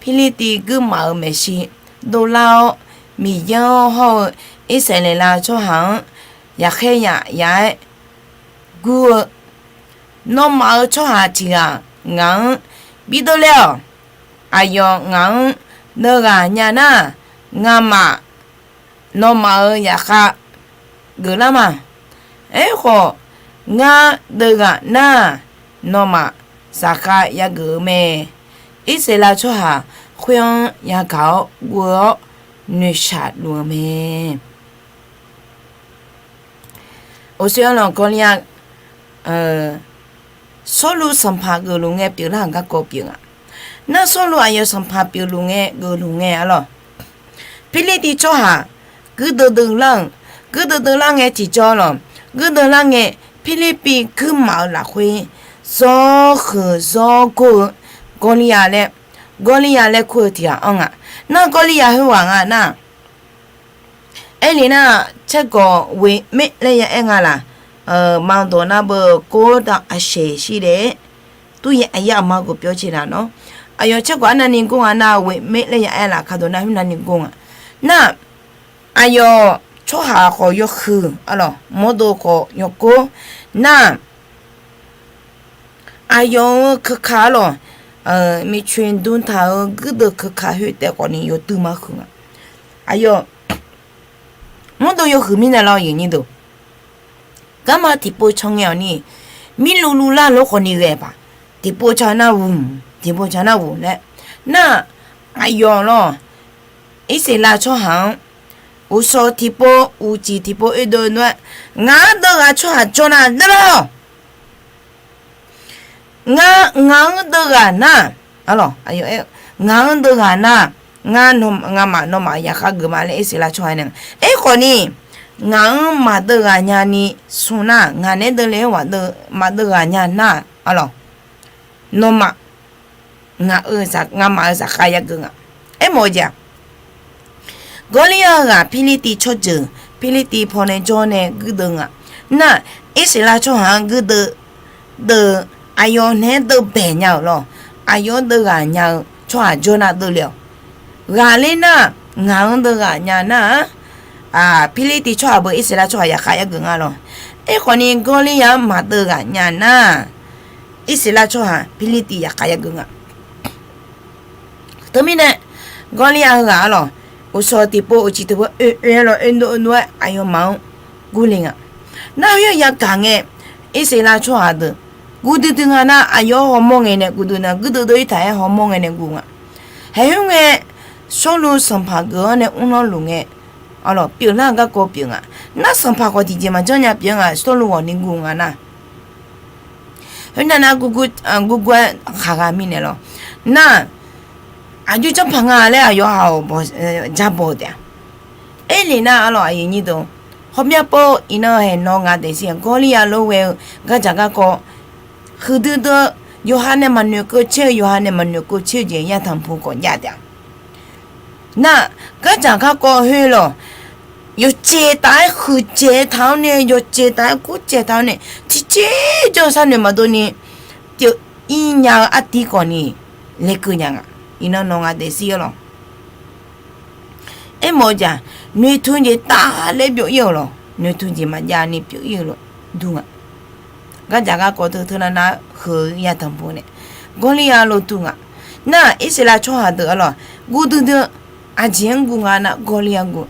Pirlirtiv guirmaf-euq maeqshi dovlar-awr, Miqyaer-anr hawr-eu Irsaqleqlav tsawrhaq-anr yaqkhaer yaf yaf-aer gur-eu, nawmaf-euq tsawrhaq tiq ghaq ngaq-anr bideuv le-awq. Aqyawf ngaq-anr deuv ghaq nya nar, ngamaf nawmaf-euq zaqkhav geuflar ma. Aerkhawf, ngar deuv ghaq nar, nawmaf zaqkhav yageuf-eu mae. Irsaqleqlav tsawrhaq khoer-anr yagaq-awr guv-eu-awr noeqshaq luf-eu mae. Oqsoer arlawq, Gawrliav Sawrluv sanqpaq geufluf ngae pyeuflar-euq garkawv pyeuf nga. Nar Sawrluv aqyawf sanqpaq pyeufluf ngae geufluf ngae arlawq, Pirlirtiv tsawrhaq guirdeuv deuv lar-euq, guirdeuv deuv lar ngae tiqjawr lawq, guirdeuv lar ngae Pirlirtiv guirmaf-eu lafkhoer zawr huiq zawr gor-eu Gawrliav laer, Gawrliav laer kur-eu tiq ghaq anr nga. Nar Gawrliav heughaq nga nar, aerle nar, caergawq Ghoeqmaer laer ya aer nga laq? Maqdawq nar beu gor da aqshaeq shir daef-aer, tur ya aqyar aqma ghof pyawr ce laq nawr. Aqyawf caergawq arnavni gor nga nar, Ghoeqmaer laer ya aer laf kadawq nar, hmq navni gor nga. Nar, aqyawf tsawrhaq khawf yawhuiq arlawq, mawrdo khawf yawgor nar, aqyawf-euq keuka arlawq, miqcoeq dmtaq-euq guirdeuv keuka khoer taef khawfni yawduv ma huiq nga. Aqyawf mawrdo yawhuiq mirnae lawr, aqyuif aqnyir deuq, garma tiqpov can ngae-awq ni, mirluv luv lar lof khawfni ghae paq, tiqpov can nar uq, tiqpov can nar uq laer. Nar, aqyawf lawq, Irsaqleqlav tsawrhaq-anr uqshawq tiqpov uqcif tiqpov oedov dov-aer, ngaq-anr deuv ghaq tsawrhaq jawr nar deuv lawq. Ngar, ngaq-anr deuv ghaq nar, arlawq, ngaq-anr deuv ghaq nar, ngar, ngamaf nawmaf yaqkhav geuf ma laer Irsaqleqlav tsawrhaq aer nae, aerkhawfni, ngaq-anr maqdeuv ghaq nyani smr nar, ngaq naeq-aer deuv le-aer maqdeuv ghaq nya nar, arlawq, nawmaf, ngaq-euq, ngamaf-euq zaqkhav yageuf nga. Aermawf-eu jeq-aq, Gawrliav heughaq Pirlirtiv tsawrjeuq, Pirlirtiv pawnae jawr nae guirdeuv nga. Nar, Irsaqleqlav tsawrhaq-anr guirdeuv deuv, aqyawf naeq-aer deuv baeq nya-euq lawq. Aqyawf-anr deuv ghaq nya-eu tsawrhaq jawr nar deuv le-awq. Ghaqler nar, ngaq-anr deuv ghaq nya nar-aq, Pirlirtiv tsawrhaq beu Irsaqleqlav tsawrhaq yaqkhav yageuf nga lawq. Aerkhawfni Gawrliav-anr maqdeuv ghaq nya nar, Irsaqleqlav tsawrhaq Pirlirtiv yaqkhav yageuf nga. Teumirnae, Gawrliav heughaq arlawq, uqshawq tiqpov uqcif tiqpov oe oe-aer lawr oedov dov-aer aqyawfmaf-anr gurle nga. Nar, yawr yagaq ngae, Irsaqleqlav tsawrhaq deuq guv duidui nga nar, aqyawf-anr hawmawr ngae nae guv duidui, guirdeuv deuv-ir taq-aer hawmawr ngae nae guv nga. Haeq khoer ngae, Sawrluv sanqpaq geuf-anr nae mrlanr luf ngae, arlawq, pyeuflar-eu garkawv pyeuf nga. Nar, sanqpaq khawf tiqjeq maqjanr nya pyeuf-aer nga, Sawrluv ghawqni guv nga nar. Khoernar nar, gurgur-aer khaqgha mirnae lawq. Nar, aqjox janrpaq nga laer aqyawf haq-awq, jabawq taef-a. Aerle nar arlawq, aqyuif aqnyir deuq, hawmya pov iqnan haeq nawq ngaq daefzir-aq, Gawrliav lof ghae-eu gardzaq garkawv huiqdui dui-eu, yawqha nae maqnoeq keuv caer-eu, yawqha nae maqnoeq keuv caer-eu jeq yatanq pu khawf jav taef-a. Nar, gardzaq garkawv khoer lawq, yawqjeq taf-aer huiqdzaeq taq-awr nae, yawqjeq taf-aer gurjaeq taq-awr nae, tiqjeq jawr-eu sharnoeq maqdov ni pyeuf-ir nya-eu artiv khawfni laekeuv nya nga. Iqnan nawq ngaq daefzir-a lawq. Aermawf-eu jeq-aq, noeqtmq jeq taf laer byov-ir-euq lawq. Noeqtmq jeq maqjav ni pyeuf-ir-eu lawq, dur nga. Gardzaq garkawv teu teu nar nar huiq-eu yatanq pu nae, Gawrliav lof dur nga. Nar, Irsaqleqlav tsawrhaq deuq arlawq, guv duidui-eu, aqjeq-anr guv nga nar, Gawrliav guv.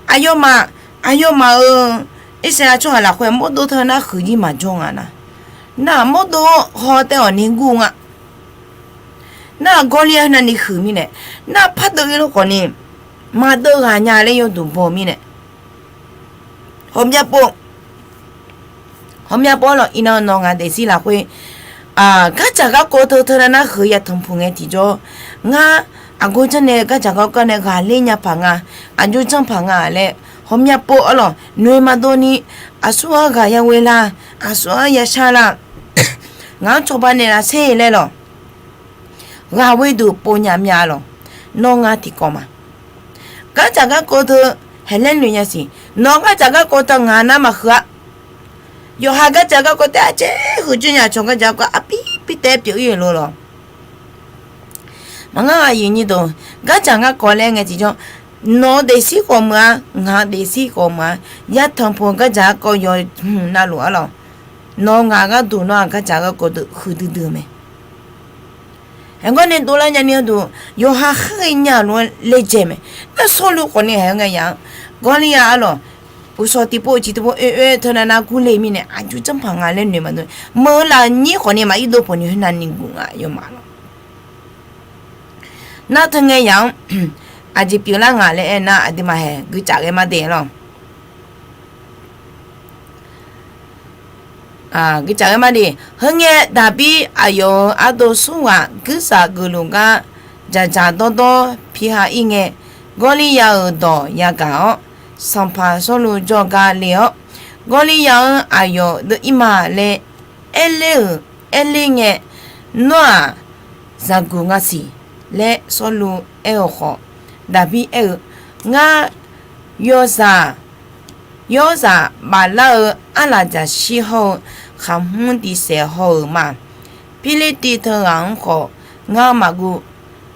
Aqyawfmaf, aqyawfmaf-euq Irsaqleqlav tsawrhaq lafkhoer mawrdo teu nar huiq jir maqjawr nga nar. Nar, mawrdo haw taef-awq ni guv nga. Nar, Gawrliav navni huiq mirnae, nar, pardeuv-ir lof khawfni maqdeuv ghaq nya laer yawduq baw mirnae, hawmya pov, hawmya pov lawq, iqnan nawq ngaq daefzir lafkhoer gardzaq garkawv teu teu nar nar huiq-eu yatanq pu ngae tiqjawr, ngar aqgor janr nae gardzaq garkawv nae ghaqler nya paq nga, aqjox janr paq nga laer hawmya pov arlawq, noeq maqdov ni, aqsur-anr ghaq ya ghoe la, aqsur-anr ya shar la, ngaq-anr cawba naeqlaf sher laer lawq. Ghaq ghoe duq pov nya mya lawq. Nawr ngar tiqkawv ma. Gardzaq garkawv teu haeq laer noeq nya siq. Nawq-eu gardzaq garkawv teu ngaq nar maqhuiq-a. Yawqha gardzaq garkawv taef-aer caer huiqdzeur nya cawq gardzaq garkawv arpir pir taef-aer pyeuf-ir-euq lof lawq. Maqngeur-aq, aqyuif aqnyir deuq, gardzaq garkawv laer ngae tiqjawr, nawq-eu daefzir khawf meuq-a, ngaq-eu daefzir khawf meuq-a, yatanq puq gardzaq garkawv yawq hmq navluf-a lawq. Nawq-eu ngaq gharduq nawr-aq gardzaq garkawv deuq huiqdui dui-eu mae. Aerkhawf nae dovlar nyani-eu duq, yawqha kharghae nya lof-aer laejae mae. Nar Sawrluv khawfni haeq-eu ngae yaf-anr, Gawrliv-a arlawq, uqshawq tiqpov ciq tiqpov oe oe teunav nar gurle mirnae aqjox janrpaq nga laer noeq maqdov. Meuq-eu lafnyir khawfni maq irdov pawqni khoernav ni guf nga yawmaf lawq. Nar teu ngae yaf-anr aqjeq pyeuflar nga laer aernar, aqduimaf haeq guicaf ghae ma de lawq. Guicaf ghae ma de. Heu ngae, Daqbir aqyawf-euq ardov smr ghaq guirzaq geufluf gar dzaqdzaq dawrdawr pi ha ir ngae, Gawrliv ya-euq dawq yagaq-awr, sanqpaq Sawrluv jawrgar le-awr, Gawrliv ya-anr aqyawf deuv ir ma laer aerler-euq, aerler ngae, Nawr-aq, zaqguq nga siq laer Sawrluv aer-eu khawf, Daqbir aer-eu, Ngar yawzaq, yawrzaq baflar-eu arlaqjaqshir hawr-eu khaqhmr diqsaef haw-euq ma. Pirlirtiv teughaq-anr khawf ngar maqguv.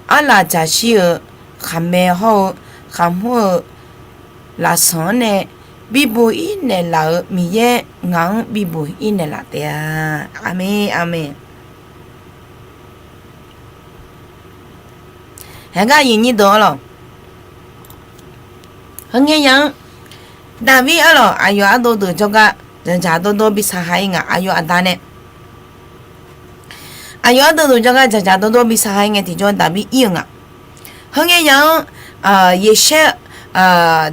Arlaqjaqshir-euq khaqmae hawr-eu khaqhmr-eu lafsanq-anr nae bibuq ir naeqlaf-euq Miqyaer ngaq-anr bibuq ir naeqlaf taef-a. Aqmeq, aqmeq. Haegar aqyuif aqnyir deuq arlawq, heu ngae yaf-anr, Daqbir arlawq aqyawf ardov deuq jawrgar dzaqdzaq dawrdawr bi sar ha ir nga. Aqyawf aqda nae, aqyawf ardov deuq jawrgar dzaqdzaq dawrdawr bi sar ha ir ngae tiqjawr Daqbir ir-eu nga. Heu ngae yaf-anr, Yeqshaer,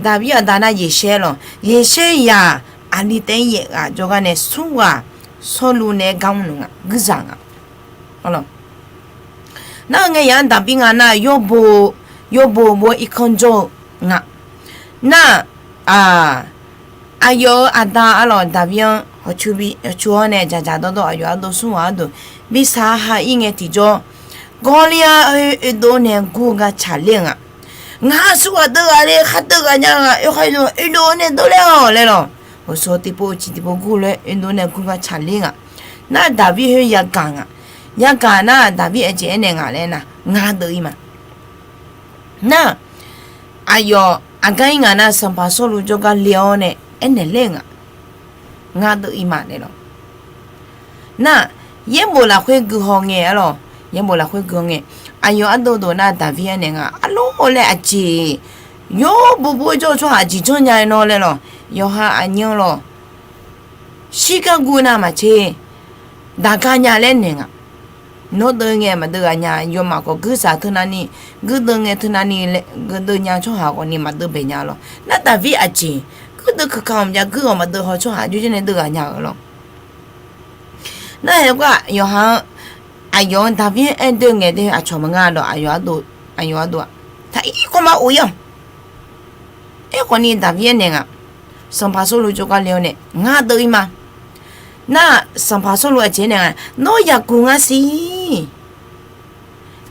Daqbir aqda nar Yeqshaer lawq. Yeqshaer yaq aqli taef-aer yaef ghaq jawrgar nae smr ghaq Sawrluv naeq-aer gar mr luf nga, guirzaq nga. Nar heu ngae yaf-anr Daqbir nga nar, yawbo, yawbo bo irkanr jawr-eu nga. Nar, aqyawf-euq aqda arlawq Daqbir-anr hawqcu-anr nae dzaqdzaq dawrdawr aqyawf ardov smr ghaq arduq bi sar ha ir ngae tiqjawr, Gawrliv-a oe, oedov nae gur gar tsaqler-eu nga. Ngaq-a smr ghaq deuv ghaq le, khar deuv ghaq nya-eu nga, oe khar oedov nae dovler-awq laer lawq. Uqshawq tiqpov ciq tiqpov gur lof-aer oedov nae gur gar tsaqler nga. Nar Daqbir khoer yagaq nga. Yagaq nar Daqbir aqjeq aernaeq nga laer nar, ngar deuv ir ma. Nar, aqyawf aqgar ir nga nar, sanqpaq Sawrluv jawrgar le-awr nae aernaeq ler-eu nga. Ngar deuv ir ma laer lawq. Nar, yaerbof lafkhoer gui haw ngae arlawq, yaerbof lafkhoer gui haw ngae, aqyawf ardov dov nar Daqbir aernaeq nga, arlawq laer aqjeq, yawr bobo-aer jawr-eu tsawrhaq aqjeq janrnya-eu nawr laer lawq, yawqha aqnyir lawq, shirgar guv nar maqtser, daqgar nya laer naeq nga. Nawr deuv ngae maqdeuv ghaq nya, yawmaf khawf guirzaq teunavni, guirdeuv ngae teunavni laer guirdeuv nya tsawrhaq khawfni maqdeuv bae nya lawq. Nar Daqbir aqjeq, guirdeuv keuka-awq maqjav, guir-awq maqdeuv haw tsawrhaq aqjox janrnae deuv ghaq nya-euq lawq. Nar haeq gar yawqha-anr, aqyawf-anr Daqbir-anr aer deuv ngae de aqcawq maqnga lawq, aqyawf ardov, aqyawf ardov-aq taq ir khawf ma of ir-awq. Aerkhawfni Daqbir aernaeq nga, sanqpaq Sawrluv jawrgar le-awr nae ngar deuv ir ma. Nar, sanqpaq Sawrluv aqjeq aernaeq nga, nawr yaqguq nga siq.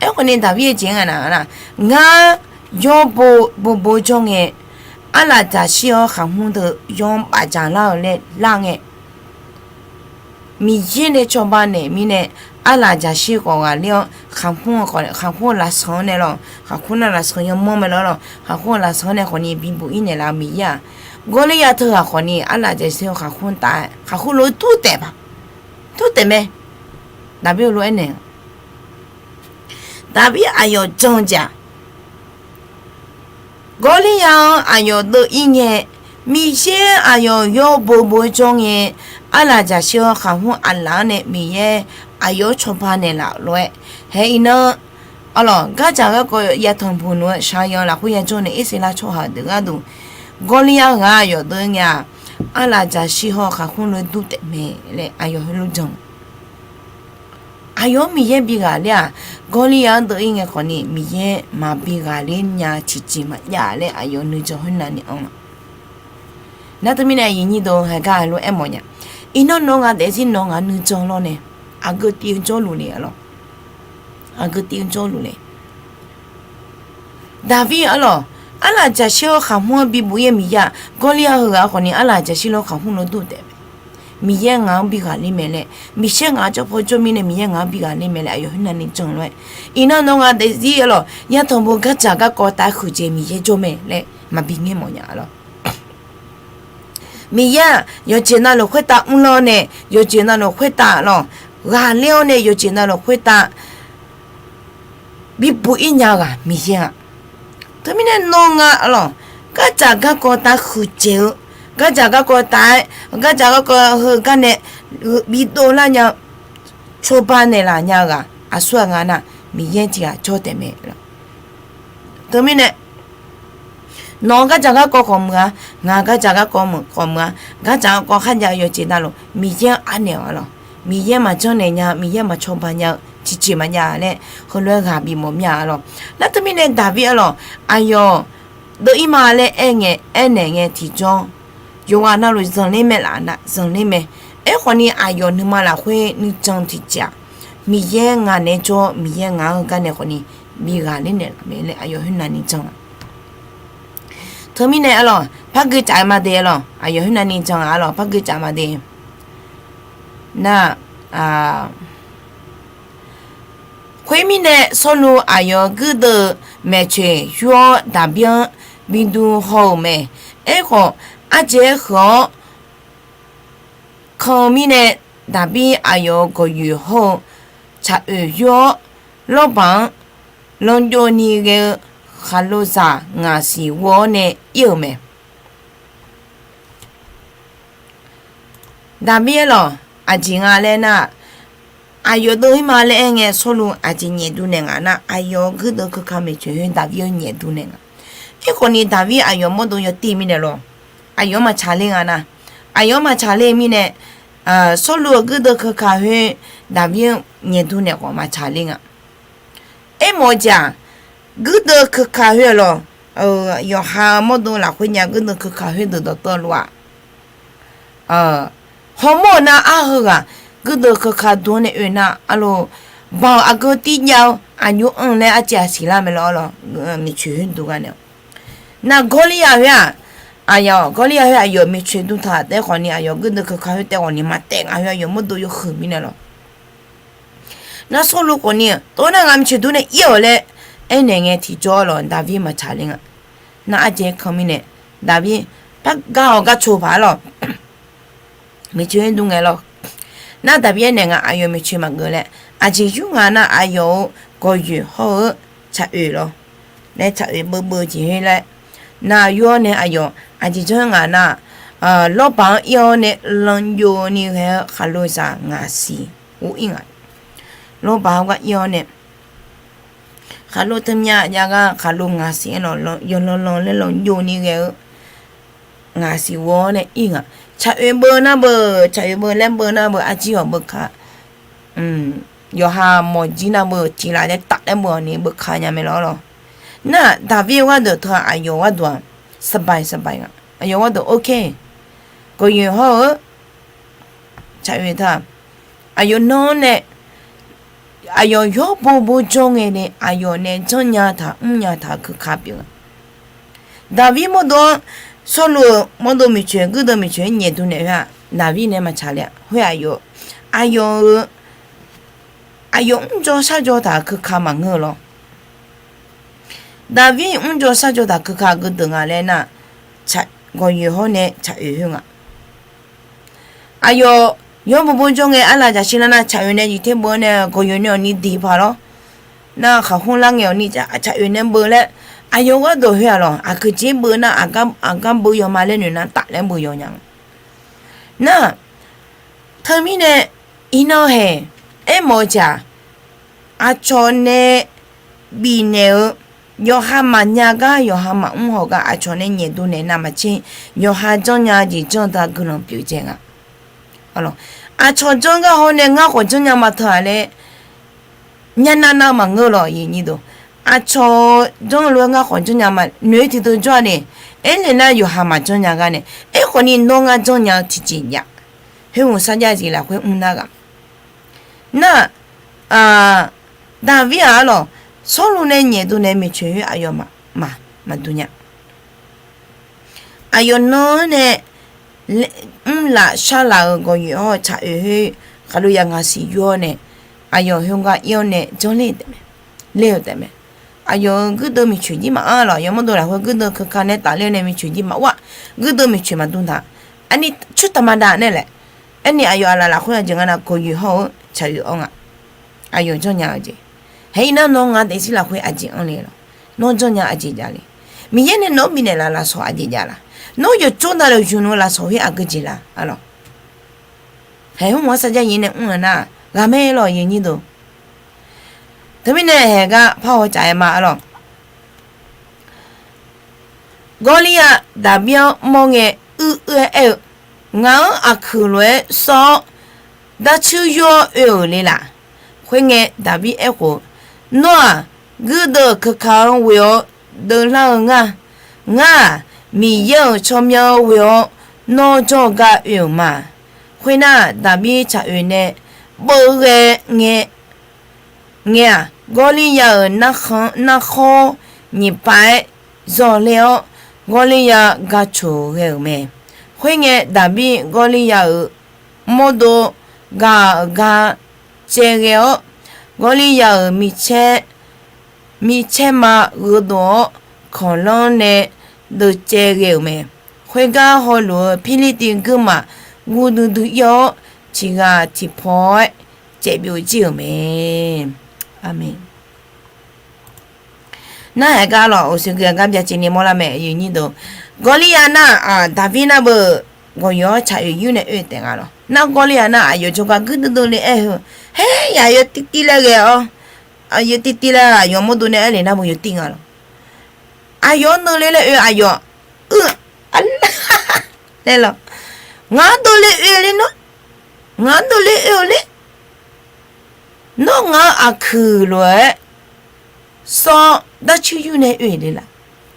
Aerkhawfni Daqbir aqjeq nga nar, ngar yawr bo, bobo jawr ngae, arlaf dzaqshir-awr khaqhmr deuq yawr bafdzaq lar-eu laer lar ngae, Miqyaer nae cawba naeq mirnae, arlaf dzaqshir khawf ghaqler-awr, khaqhmr-eu lafsanq-anr nae lawq, khaqhmr nar lafsanq yawmanr mae lawr lawq, khaqhmr-eu lafsanq-anr nae khawfni bibuq ir naeqlaf-eu Miqyaer-aq, Gawrliav teughaq khawfni arlaf dzaqshir-eu khaqhmr taf-aer khaqhmr lof-aer tur taef ba, tur taef mae. Daqbir heulof-aer naeq-a, Daqbir aqyawf jan-eu jeq-aq, Gawrliav-anr aqyawf deuv ir ngae, Miqyaer aqyawf yawr bobo jawr ngae, arlaf dzaqshir-awr khaqhmr aqlaf-anr nae Miqyaer aqyawf-anr cawba naeqlaf lof-aer, hae iqnan, arlawq gardzaq garkawv yatanq buq nmr-eu shaqyan lafkhoer yajawr nae Irsaqleqlav tsawrhaq deuq gharduq, Gawrliav ghaq aqyawf deuv ngae-aq, arlaf dzaqshir hawr-eu khaqhmr lof-aer dur taef mae laer aqyawf heulof jan-eu. Aqyawf-anr Miqyaer bi ghaqler-aq, Gawrliav-anr deuv ir ngae khawfni Miqyaer maqbi ghaqler nya tiqjeq maqjav laer aqyawf nuijan khoernav ni anr-a. Nar teumirnae aqyuif aqnyir deuq-eu haegar heulof-aer mawfnya. Iqnan nawq ngaq daefzir nawq ngaq nuijan lawr nae, aqgeu tiv-eu jawrluf le-a lawq. Aqgeu tiv-eu jawrluf le. Daqbir arlawq, arlaf dzaqshir-awr khaqhmr-anr bibuq ir-eu Miqyaer-aq, Gawrliav heughaq khawfni arlaf dzaqshir lof-aer khaqhmr lof-aer dur taef mae. Miqyaer ngaq-anr bi ghaqler mae laer, Miqyaer ngaq-anr jawr paw jawr mirnae Miqyaer ngaq-anr bi ghaqler mae laer aqyawf khoernav ni jan-eu lof-aer, iqnan nawr ngaq daefzir-a lawq, yatanq bo gardzaq garkawv taf-aer huiqdzaeq Miqyaer jawr mae laer maqbi ngaer mawf nya-a lawq. Miqyaer-aq yawqjeq navluf khoertav mrlar-awr nae, yawqjeq navluf khoertav lawq, ghaqler-awr nae yawqjeq navluf khoertav bibuq-ir nya-eu ghaq Miqyaer-a. Teumirnae nawr nga lawq, gardzaq garkawv taf-aer huiqdzaeq-eu, gardzaq garkawv taf-aer, gardzaq garkawv heu gar nae bidov lar nya-eu, cawba naeqlaf nya-eu ghaq aqsur ghaq nga nar, Miqyaer tiq ghaq jawr taef mae lawq. Teumirnae nawq-eu gardzaq garkawv khawf muiq-a, ngaq-eu gardzaq garkawv khawf muiq-a, gardzaq garkawv kharjav-eu yawqjeq navluf Miqyaer-anr anaeq-awq-a lawq. Miqyaer maqjanr naeq nya, Miqyaer maqcawba nya-eu tiqjeq maqjav laer heulof-aer ghaq bifmawf mir-a lawq. Nar teumirnae Daqbir-a lawq, aqyawf deuv-ir ma laer aer ngae, aernaeq ngae tiqjawr, yawqghaq navluf zanqler mae laf nav zanqler mae. Aerkhawfni aqyawf nuima lafkhoer nuijan tiqjeq-aq, Miqyaer ngaq naeq-aer jawr, Miqyaer ngaq-anr heugar nae khawfni bi ghaqler naeqlaf mae laer aqyawf khoernav ni jan-a. Teumirnae-a lawq, par gui tsaf ma de-a lawq, aqyawf khoernav ni jan-a lawq, par gui tsaf ma de. Nar, khoermirnae Sawrluv aqyawf guirdeuv-eu maeqtsoeq yur-awr Daqbir-anr bi dm haw-euq mae. Aerkhawf, ardzaeq-aer huiq-awr kan-eu mirnae, Daqbir aqyawf-euq gawqyoeq hawr-eu tsaq oeq yur-awr, lawrbaq-anr lanjov ni ghae-eu khaqlo zaq ngaqsiq ghov-awr nae ir-euq mae. Daqbir-a lawq, aqjeq nga laer nar, aqyawf deuv-ir ma laer aer ngae Sawrluv aqjeq nyaef dm naeq nga nar, aqyawf-euq guirdeuv keuka maeqtsoeq khoer Daqbir-anr nyaef dm naeq nga. Aerkhawfni Daqbir aqyawf mawrdo yawtir mirnae lawq, aqyawf-anr maqtsaq ler nga nar, aqyawf-anr maqtsaq ler mirnae, Sawrluv-euq guirdeuv keuka khoer Daqbir-anr nyaef dm naeq khawf maqtsaq ler nga. Aermawf-eu jeq-aq, guirdeuv keuka khoer-a lawq, yawqha mawrdo lafkhoer nya guirdeuv keuka khoerdeuq dawqtawvluf-aq, hawmawr-eu nar arheughaq guirdeuv keuka dm-anr nae oe nar, arlawq, baoq aqgeu tirjav-eu aqnymr anr laer arcaev aqsiq lar mae lawq, arlawq, maeqtsoeq khoer dm gar nae-awq. Nar Gawrliryaq khoer-aq, aqyawf Gawrliryaq khoer aqyawf maeqtsoeq dm taq taef khawfni aqyawf guirdeuv keuka khoer taef khawfni maqtaef nga khoer aqyawf mawrdo yawhuiq mirnae lawq. Nar Sawrluv khawfni, tov nar ngaq maeqtsoeq dm nae ir-awq laer aernaeq ngae tiqjawr lawq, Daqbir maqtsaq ler nga. Nar ardzaeq-aer kan mirnae, Daqbir par gar-awq gar coq paq-a lawq. Maeqtsoeq-aer dm ngae lawq. Nar Daqbir aernaeq nga aqyawf maeqtsoeq maqgeuf laer, aqjeq yur nga nar aqyawf-euq gawqyoeq hawr-eu tsaq oeq lawq. Laer tsaq oeq beuvbeuv jeq khoer laer, nar yur-awr nae aqyawf aqjeq janr nga nar, lawrbaq-anr ir-awr nae lanjov ni ghae-eu khaqlo zaq ngaqsiq ghov ir nga. Lawrbaq-anr gar ir-awr nae khaqlo teumya jav gar khaqlo ngaqsiq-aer lawq, yawlanlan laer lanjov ni ghae-eu ngaqsiq ghov-awr nae ir nga. Tsaq oeq beuv nar beuv, tsaq oeq beuv laer beuv nar beuv, arjir-awq beuv ka, yawqha mawqjir nar beuv tiq laf laer taf laer beuv-awq ni beuv ka nya mae lawq lawq. Nar Daqbir-eu gharduq teu-aq aqyawf gharduq-aq, saqbaiq saqbaiq nga. Aqyawf gharduq ok. Gawqyoeq hawr-eu tsaq oeq teu-aq, aqyawf nan-anr nae aqyawf yawr bo bo jawr ngae nae aqyawf nae janrnya taq mrnya taq-eu keuka pyeuf nga. Daqbir mawrdo-anr, Sawrluv-euq mawrdo maeqtsoeq guirdeuv maeqtsoeq-aer nyaef dm naeq khoer-aq, Daqbir nae maqtsaq le-a. Khoer aqyawf, aqyawf-euq, aqyawf mrjawr sharjawr taq-euq keuka maqngeur-eu lawr. Daqbir mrjawr sharjawr taq keuka geudeuq nga laer nar, gawqyoeq hawr nae tsaq oeq khoer nga. Aqyawf yawr bo bo jawr ngae arlaf jaqshir lar nar, tsaq oeq nae jeq ter beuv-awr nae gawqyoeq nae awq ni diq paq lawr. Nar khaqhmr lar ngae awq ni tsaq oeq nae beuv laer, aqyawf gharduq khoer-aq lawq, aqgeujeq beuv nar, aqgar beuv yaw ma laer noeq nar taf laer beuv yaw nya nga. Nar, teumirnae iqnan haeq aermawf-eu jeq-aq, aqcawq nae bifnaeq-eu yawqha maqnya gar yawqha maqmr haw gar aqcawq nae nyaef dm naeq navmaqtser, yawqha janrnya jeq janr-eu teu-aq guiqlanq pyeuf dzae nga. Aqcawq janr gar hawr nae ngar khawf janrnya ma teu-aq laer, nya nav nav-eu maqngeur lawq. Aqcawq janr lof-aer ngar khawf janrnya ma, noeq-eu tiqdeuq jawr-a nae, aernaeq nar yawqha maqjanrnya gar nae, aerkhawfni nawr ngar janrnya-eu tiqjeq jav. Khoer hmq sarjax jeq lafkhoer mr nar ghaq. Nar, Daqbir-aq arlawq, Sawrluv nae nyaef dm naeq maeqtsoeq khoer aqyawf maq, maqdm nya. Aqyawf nan-anr nae mrlaf sharlaf-euq gawqyoeq hawr-eu tsaq oeq khoer khaqlo yaf ngaq siq yur-awr nae, aqyawf heugar ir-awr nae janrler taef mae. Ler-eu taef mae. Aqyawf-euq guirdeuv miqcoeq jir maqanr lawq. Yawmawrdov lafkhoer guirdeuv keuka nae tafler-awr nae miqcoeq jir maqwar. Guirdeuv miqcoeq maqdm taq. Arni tsawrtaq maqdav nae laer. Aerni aqyawf aqlaf lafkhoer aqjeq nga nar gawqyoeq hawr-eu tsaq oeq-awr nga. Aqyawf janrnya-eu jeq. Haer-ir nar nawr ngar daefzir lafkhoer aqjeq anr le lawq. Nawr janrnya aqjeq jav le. Miqyaer nae nawq-anr bifnaeq laf lafsawq aqjeq jav laf. Nawr yawqtsawr navluf yufnu-eu lafsawq khoer aqgeu jeq laf arlawq. Haeq hmq-anr sarjax yir nae mr-eu nar-aq ghaqmae lawq yawnyir deuq. Teumirnae haeq gar parhaw caf-aer ma arlawq. Gawrliryar Daqbir-anr mawr ngae uir uir-aer aer-eu, Ngaq-anr aqkuiq lof-aer sawr-awr, darcuir yur-awr oe-euq le laf. Khoerngae, Daqbir aerkhof, Nawr-aq, guirdeuv keuka-anr ghoe-awr deuvlar-eu ngar. Ngar-aq, Miqyaer-euq tsawrmyanr ghoe-awr nawr jawrgar oe-euq ma. Khoernar, Daqbir tsaq oeq nae beuvghae ngae ngae-aq, Gawrliryar-euq narkhan, narkhawr nyiq pav-aer zawqler-awr, Gawrliryar gaqcoq ghae-euq mae. Khoerngae, Daqbir Gawrliryar-euq mawrdo gaq-euq gar caev ghae-awr, Gawrliryar-euq micaer, micaer ma gheudov-awr, kanqlanr nae deuv caev ghae-euq mae. Khoergar hawluf-eu Pirlirtiv guirmaf guvdui dui-ir-awr, tiq ghaq tiq paw-aer caevbyov jir-euq mae. Aqmeq. Nar haeq gar lawq, uqshoe gui-a gar byacaevni mawrlar mae. Gawrliryar nar-aq, Daqbir nar beu gawqyoeq-awr tsaq oeq yur nae oe taef nga lawq. Nar Gawrliryar nar aqyawf jawrgar guirdeuv deuv le aer-eu, Haer, yaq yawtiv tiv laer ghae-awr, yawtiv tiv laer aqyawf mawrdo nae aer le nar beu yawtiv nga lawq. Aqyawf-anr deuv le laer oe aqyawf, u, a, laer lawq. Ngaq-anr deuv le oe le nawr. Ngaq-anr deuv le oe-eu le. Nawr ngaq-anr aqkuiq lof-aer sawr-awr darcuir yur nae oe le laf.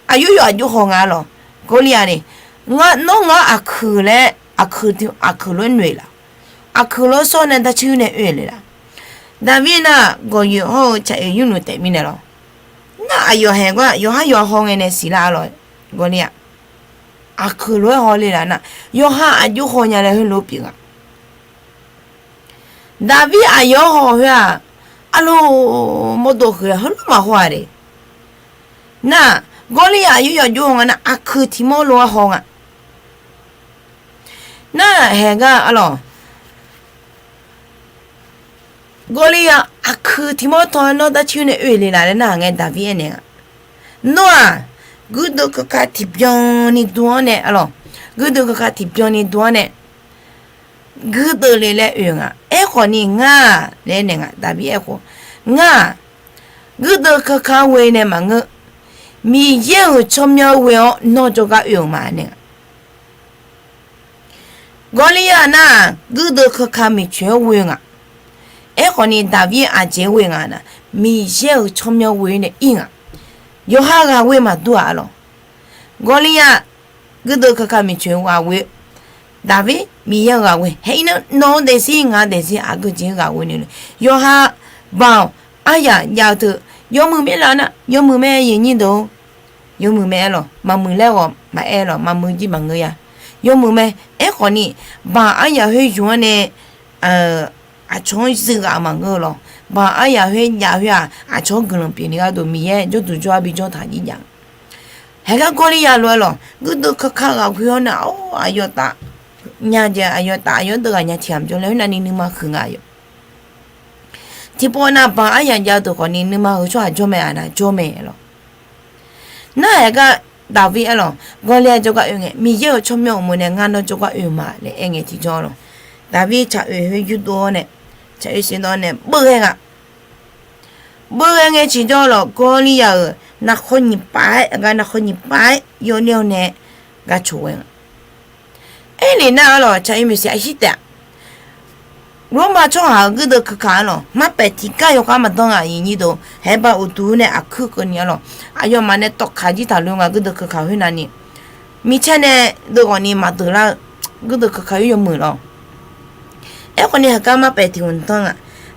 Aqyawf yawf aqjox haw nga lawq. Gawrliryar ni, nawr ngaq-anr aqkuiq laer, aqkuiq, aqkuiq lof-aer noeq laf. Aqkuiq lof-aer sawr nae darcuir yur nae oe le laf. Daqbir nar gawqyoeq hawr-eu tsaq oeq yur nmr taef mirnae lawq. Nar aqyawf haeq gar yawqhar yawqha haw ngae nae siqlar-a lawq. Gawrliryar aqkuiq lof-aer haw le laf nar, yawqha aqjox haw nya laer heulof pyeuf nga. Daqbir aqyawf-anr haw khoer-aq, arlor mawrdo huiq-a heulof maqhaw-a de. Nar, Gawrliryar aqyawf yawf aqjox haw nga nar, aqkuiq tiq mawr lof-aer haw nga. Nar haeq gar arlawq, Gawrliryar aqkuiq tiq mawr taw-aer nawr darcuir nae oe le laf laer nar-aq ngae Daqbir aernaeq-a, Nawr-aq, guirdeuv keuka tiqbyan ni dm-anr nae arlawq, guirdeuv keuka tiqbyan ni dm-anr nae guirdeuv le laer oe nga. Aerkhawf ni ngar-aq laer naeq nga. Daqbir aerkhof, Ngar-aq, guirdeuv keuka-anr ghoe nae maqngeur. Miqyaer-euq tsawrmyanr ghoe-awr nawr jawrgar oe-euq ma nae nga. Gawrliryar nar-aq guirdeuv keuka miqcoeq-anr ghoe nga. Aerkhawf ni Daqbir aqjeq ghoe nga nar, Miqyaer-euq tsawrmyanr ghoe nae ir nga. Yawqha ghaq ghoe maqdur-aq arlawq. Gawrliryar guirdeuv keuka miqcoeq ghaq ghoe. Daqbir Miqyaer-euq ghaq ghoe. Haer-ir nar nawq-eu daefzir ngaq-eu daefzir aqgeu jeq-aer ghaq ghoe ni le. Yawqha Baoq aryaq jav-eu teu yawmuiq mae laf nar, yawmuiq mae yawnyir deuq-or. Yawmuiq mae aerlawq, maqmuiq laer ghawq maqaer lawq, maqmuiq jir maqngeur ya. Yawmuiq mae. Aerkhawf ni Baoq aryaq khoer yuf-anr nae aqcawq-anr zuiv ghaq maqngeur lawq. Baoq aryaq khoer jav khoer-aq, aqcawq-anr guiqlanq pyeuf ni gharduq Miqyaer jawrduq jawr-ar bi jawr taq jir jav. Haeq gar Gawrliryar lof-aer lawq, guirdeuv keuka ghaq ghoe-awr nar, or, aqyawf taf nya jeq, aqyawf taf aqyawf-anr deuv ghaq nya tiq ghaq maqjawr laer khoer navni nuima huiq nga yawq. Tiqpov nav Baoq aryaq jav-eu deuq khawf ni nuima heu tsawrhaq jawr mae, aqnav jawr mae lawq. Nar haeq gar Daqbir aerlawq, Gawrliryar jawrgar oe ngae, Miqyaer-euq tsawrmyanr uqmov nae ngar nawr jawrgar oe-eu ma laer aer ngae tiqjawr lawq. Daqbir tsaq oe khoer yurdov-awr nae, tsaq oe siqdawr nae beuvghae nga. Beuvghae ngae tiqjawr lawq, Gawrliryar-euq narkhawr nyiq pav-aer, aqgar narkhawr nyiq pav-aer yawler-awr nae gaqcoq ghae nga. Aerlef nar arlawq, tsaq oe maeqshi aqshir taef-aq, Lormav tsawrhaq-euq guirdeuv keuka arlawq, marpaef tiqgar yawkhav maqdan nga, aqyuif nyir deuq, haeq bar uqduq nae aqkuir keuvni arlawq, aqyawfmaf nae tawqkaq jir taqlof nga, guirdeuv keuka khoer navni micaer nae deuv ghawqni maqdeuq lar-eu guirdeuv keuka khoer yawmuiq lawq. Aerkhawf ni haqgar marpaef tiq hmq dan nga.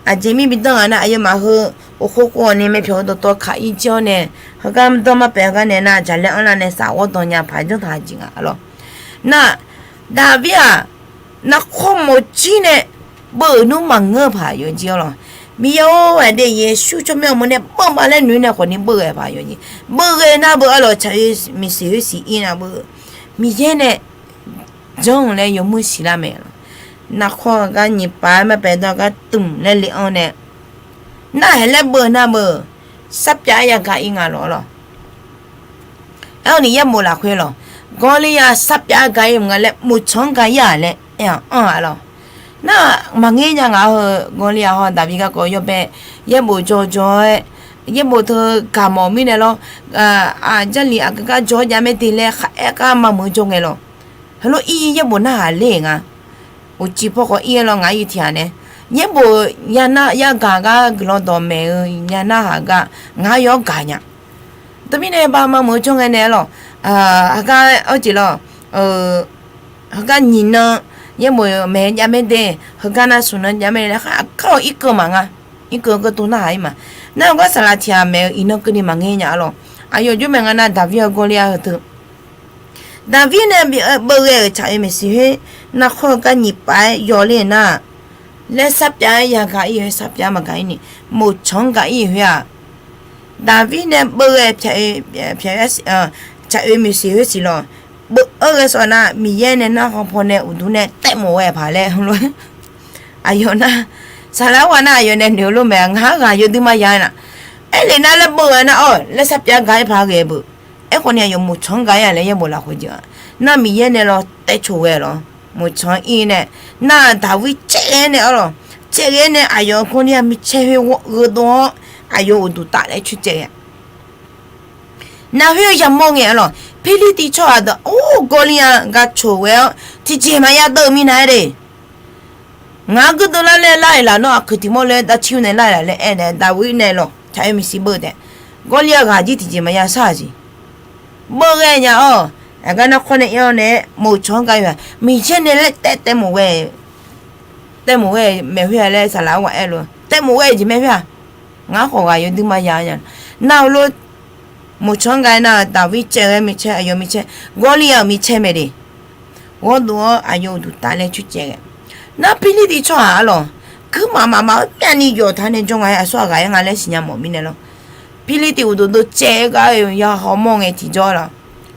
Aqjeq mir bi dan nga nar, aqyawfmaf heu uqkhov khov-awq ni myavpyawq-eu dawqtawv kaq-ir jir-awr nae, haqgar dan marpaef haqgar nae nar, jaqlaer anrlar nae saf ghawrdan nya paq janr taq jeq nga arlawq. Nar, Daqbir-aq, narkhawr mawfjir nae beuv-euq nmr maqngeur-eu paq yawjir-awr lawq. Miqyaer-or, aqdui Yeqsur tsawrmyanr uqmov nae beuv ma laer noeq nae khawfni beuv ghae paq yawjir. Beuv ghae nar beuv-awr lawq, tsaq-eu miqsiq khoer siq ir nar beuv. Miqyaer nae janr-eu laer yawmuir siqlar mae lawq. Narkhawr heugar nyiq pav-aer marpaeq dawr gar tmq laer le-anr nae, nar haeq laer beuv nar beuv, sarpyav-aer yagaq ir nga lawq lawq. Aerkhawfni yaerbof lafkhoer lawq, Gawrliav sarpyav-aer gaq ir mq nga laer moqtsanq-anr gaq ir-aq laer aer-aq anr-aq lawq. Nar maqngeur nya ngaq-eu Gawrliav haw Daqbir garkawv yawbae yaerbof jawrjawr-aer, yaerbof teu gaq mawf mirnae lawr, Jarlif aqgeu gar jawr jav mae de laer kharaer gar mameuq-eu jawr ngae lawq. Heulof ir yaerbof narhaq ler-eq nga. Uqcif paw khawf ir-aer lawr ngaq ir tiqghaq nae, yaerbof yanar yagaq gar guiqlanq dawqmaeq-eu yanar haq gar ngaq yawr gaq nya. Teumirnae ba mameuq-eu jawr ngae nae lawq, heugar arjeq lawq, heugar nyiq nan yaerbof maeq jav mae de, heugar nar smq nan jav mae laer khar aqkar-awq irkeuv maqnga. Irkeuv-eu geur tov narhaq ir ma. Nar-eu gar saqlaq tiqghaq maeq-eu iqnan keuvni maqngeur nya-a lawq. Aqyawf jawr maeq nga nar Daqbir-eu Gawrliav heu teu Daqbir nae beuv ghae-euq tsaq-eu miqsiq khoer narkhawr-eu gar nyiq pav-aer yawler nar, laer sarpyav-aer yagaq ir khoer sarpyav maqgaq ir ni, moqtsanq-anr gaq ir khoer-aq, Daqbir nae beuv ghae tsaq-eu miqsiq khoer siq lawq. Beuv-anr ghae sawf nar Miqyaer nae narkhan paw nae uqduq nae taef mof ghae paq laer heulof-aer aqyawf nar, saqlaq-anr ghaq nar aqyawf nae noeq-eu lof mae, ngaq-anr ghaq yawdui maya-aer na. Aerlef nar laer beuv-eu nar-awr laer sarpyav gaq-aer paq ghae beuv. Aerkhawfni aqyawf moqtsanq-anr gaq ir-aq laer yaerbof lafkhoer jeq-a. Nar Miqyaer nae lawr taef coq ghae lawq. Moqtsanq-anr ir nae, nar Daqbir caev ghae nae-awr lawq, caev ghae nae aqyawf-euq Gawrliav micaer khoer gheudov-awr aqyawf uqduq taf laer coer caev ghae. Nar khoer-eu yamawr ngae-a lawq, Pirlirtiv tsawrhaq deuq-or, Gawrliav gar coq ghae-awr tiqjeq maqya deuv-eu mirnae-aer de. Ngaq-anr guirdeuv lar laer lar-iq laf nawr aqkuiq tiq mawr laer dav cir-eu nae lar-iq laf laer aer nae Daqbir nae lawq tsaq-eu miqsiq beuv taef. Gawrliav ghaq jir tiqjeq maqya shar-aq jeq. Beuv ghae nya-awr, aqgar narkhawr nae ir-awr nae-aer moqtsanq-anr gaq ir-aq, Miqyaer nae laer taef taef mof ghae taef mof ghae maeq khoer-a laer saqlaq-anr ghaq aer lof-eu taef mof ghae jeq mae khoer-aq. Ngar khawf ghaq yawdui maya nya. Nar-eu lof, moqtsanq-anr gaq ir nar Daqbir caev ghae micaer aqyawf micaer, Gawrliav-euq micaer mae de. Ghawrdov-awr aqyawf uqduq taf laer coer caev ghae. Nar Pirlirtiv tsawrhaq-a lawq, kuirmaf mafma-eu myavni yawf taq nae jawr nga-aer aqsur ghaq ghae-aer nga laer siqnya mawf mirnae lawr. Pirlirtiv uqduq dov caev-aer gar-eu ya hawmawr ngae tiqjawr lawq,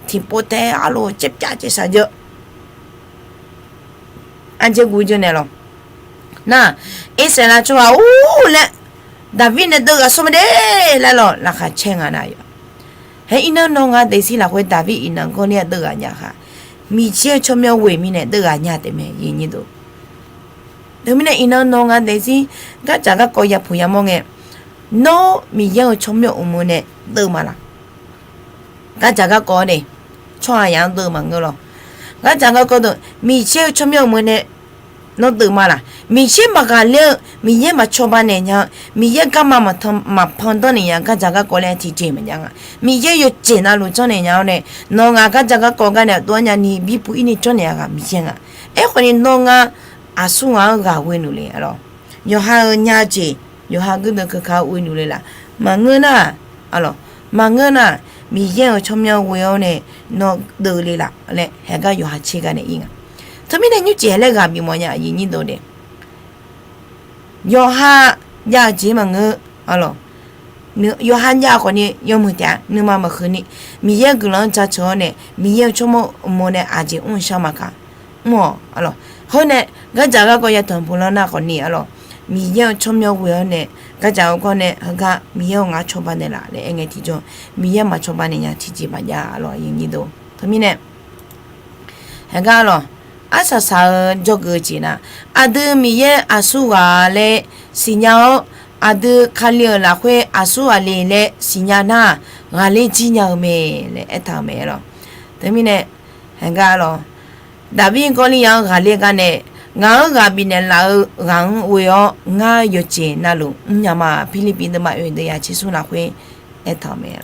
tiqpov tae-aer arlof caevpyav caevshaq jawr Arjeq guv jawr naeq lawq. Nar, Irsaqleqlav tsawrhaq-or laer, Daqbir nae deuv ghaq sawr ma de laer lawq, laqkhaq caer nga nar yawq. Haer irnan nawr ngar daefzir lafkhoer Daqbir iqnan Gawrliav deuv ghaq nya khaq, Miqyaer-euq tsawrmyanr ghoe mirnae deuv ghaq nya taef mae. Teumirnae iqnan nawr ngar daefzir gardzaq garkawv yapuq yamawr ngae, nawr Miqyaer-euq tsawrmyanr uqmov nae deuv ma laq? Gardzaq garkawv-anr de, tsawrhaqzaq-anr deuv maqngeur lawq. Gardzaq garkawv deuq Miqyaer-euq tsawrmyanr uqmov nae nawr deuv ma laq? Miqyaer maqghaqler-eu, Miqyaer maqcawba naeq nya-eu, Miqyaer garma maqpan danr naeq nya-eu gardzaq garkawv laer tiqjeq maqjav nga. Miqyaer yawqjeq navluf janrnaeq nya-awr nae, nawq ngaq gardzaq garkawv gar nae aqdov-aer nyani bibuq ir ni janrnaeq-a ghaq Miqyaer nga. Aerkhawfni nawr ngar aqsur ghaq-anr ghaq ghoe nuf le-a lawq. Yawqha-euq nya jeq, yawqha guirdeuv keuka ghoe nuf le laf? Maqngeur nar, a lawq, maqngeur nar, Miqyaer-euq tsawrmyanr ghoe-awr nae nawr deuv le laf laer haegar yawqha tser gar nae ir nga. Teumirnae nymrcif hae laer ghaq bif mawf nya aqyuif nyir deuq de. Yawqha jav-eu jeq maqngeur, a lawq. Yawqha jav khawfni yawmuiq taef-a, nuima maqhuiq ni, Miqyaer-euq guiqlanq-anr jaceuq-awr nae Miqyaer-euq tsawrmyanr uqmov nae aqjeq mr-eu shar maqkaq, mr-awq, a lawq. Khoer nae gardzaq garkawv yatanq puq lanr nar khawfni, a lawq, Miqyaer-euq tsawrmyanr ghoe-awr nae gardzaq garkawv nae heugar Miqyaer-euq ngar cawba naeq laf laer aer ngae tiqjawr, Miqyaer maqcawba naeq nya tiqjeq maqjav, a lawq, aqyuif nyir deuq. Teumirnae haegar lawq, arsaq saq-eu dzawgeuf-eu jeq nar, aqdui Miqyaer aqsur ghaq laer siqnya-awr, aqdui Kali-euq lafkhoer aqsur ghaq le laer siqnya nar-aq, ghaqler jir nya-eu mae laer aertaq-euq mae lawq. Teumirnae haegar lawq, Daqbir Gawrliav-anr ghaqler gar nae, ngaq-anr ghaq bifnaeq laf-eu ghaq-anr ghoe-awr ngar yawqjeq navluf mrnya ma. Pirlirpiv deuvma oeq deuvyaq tser smr lafkhoer aertaq-euq mae.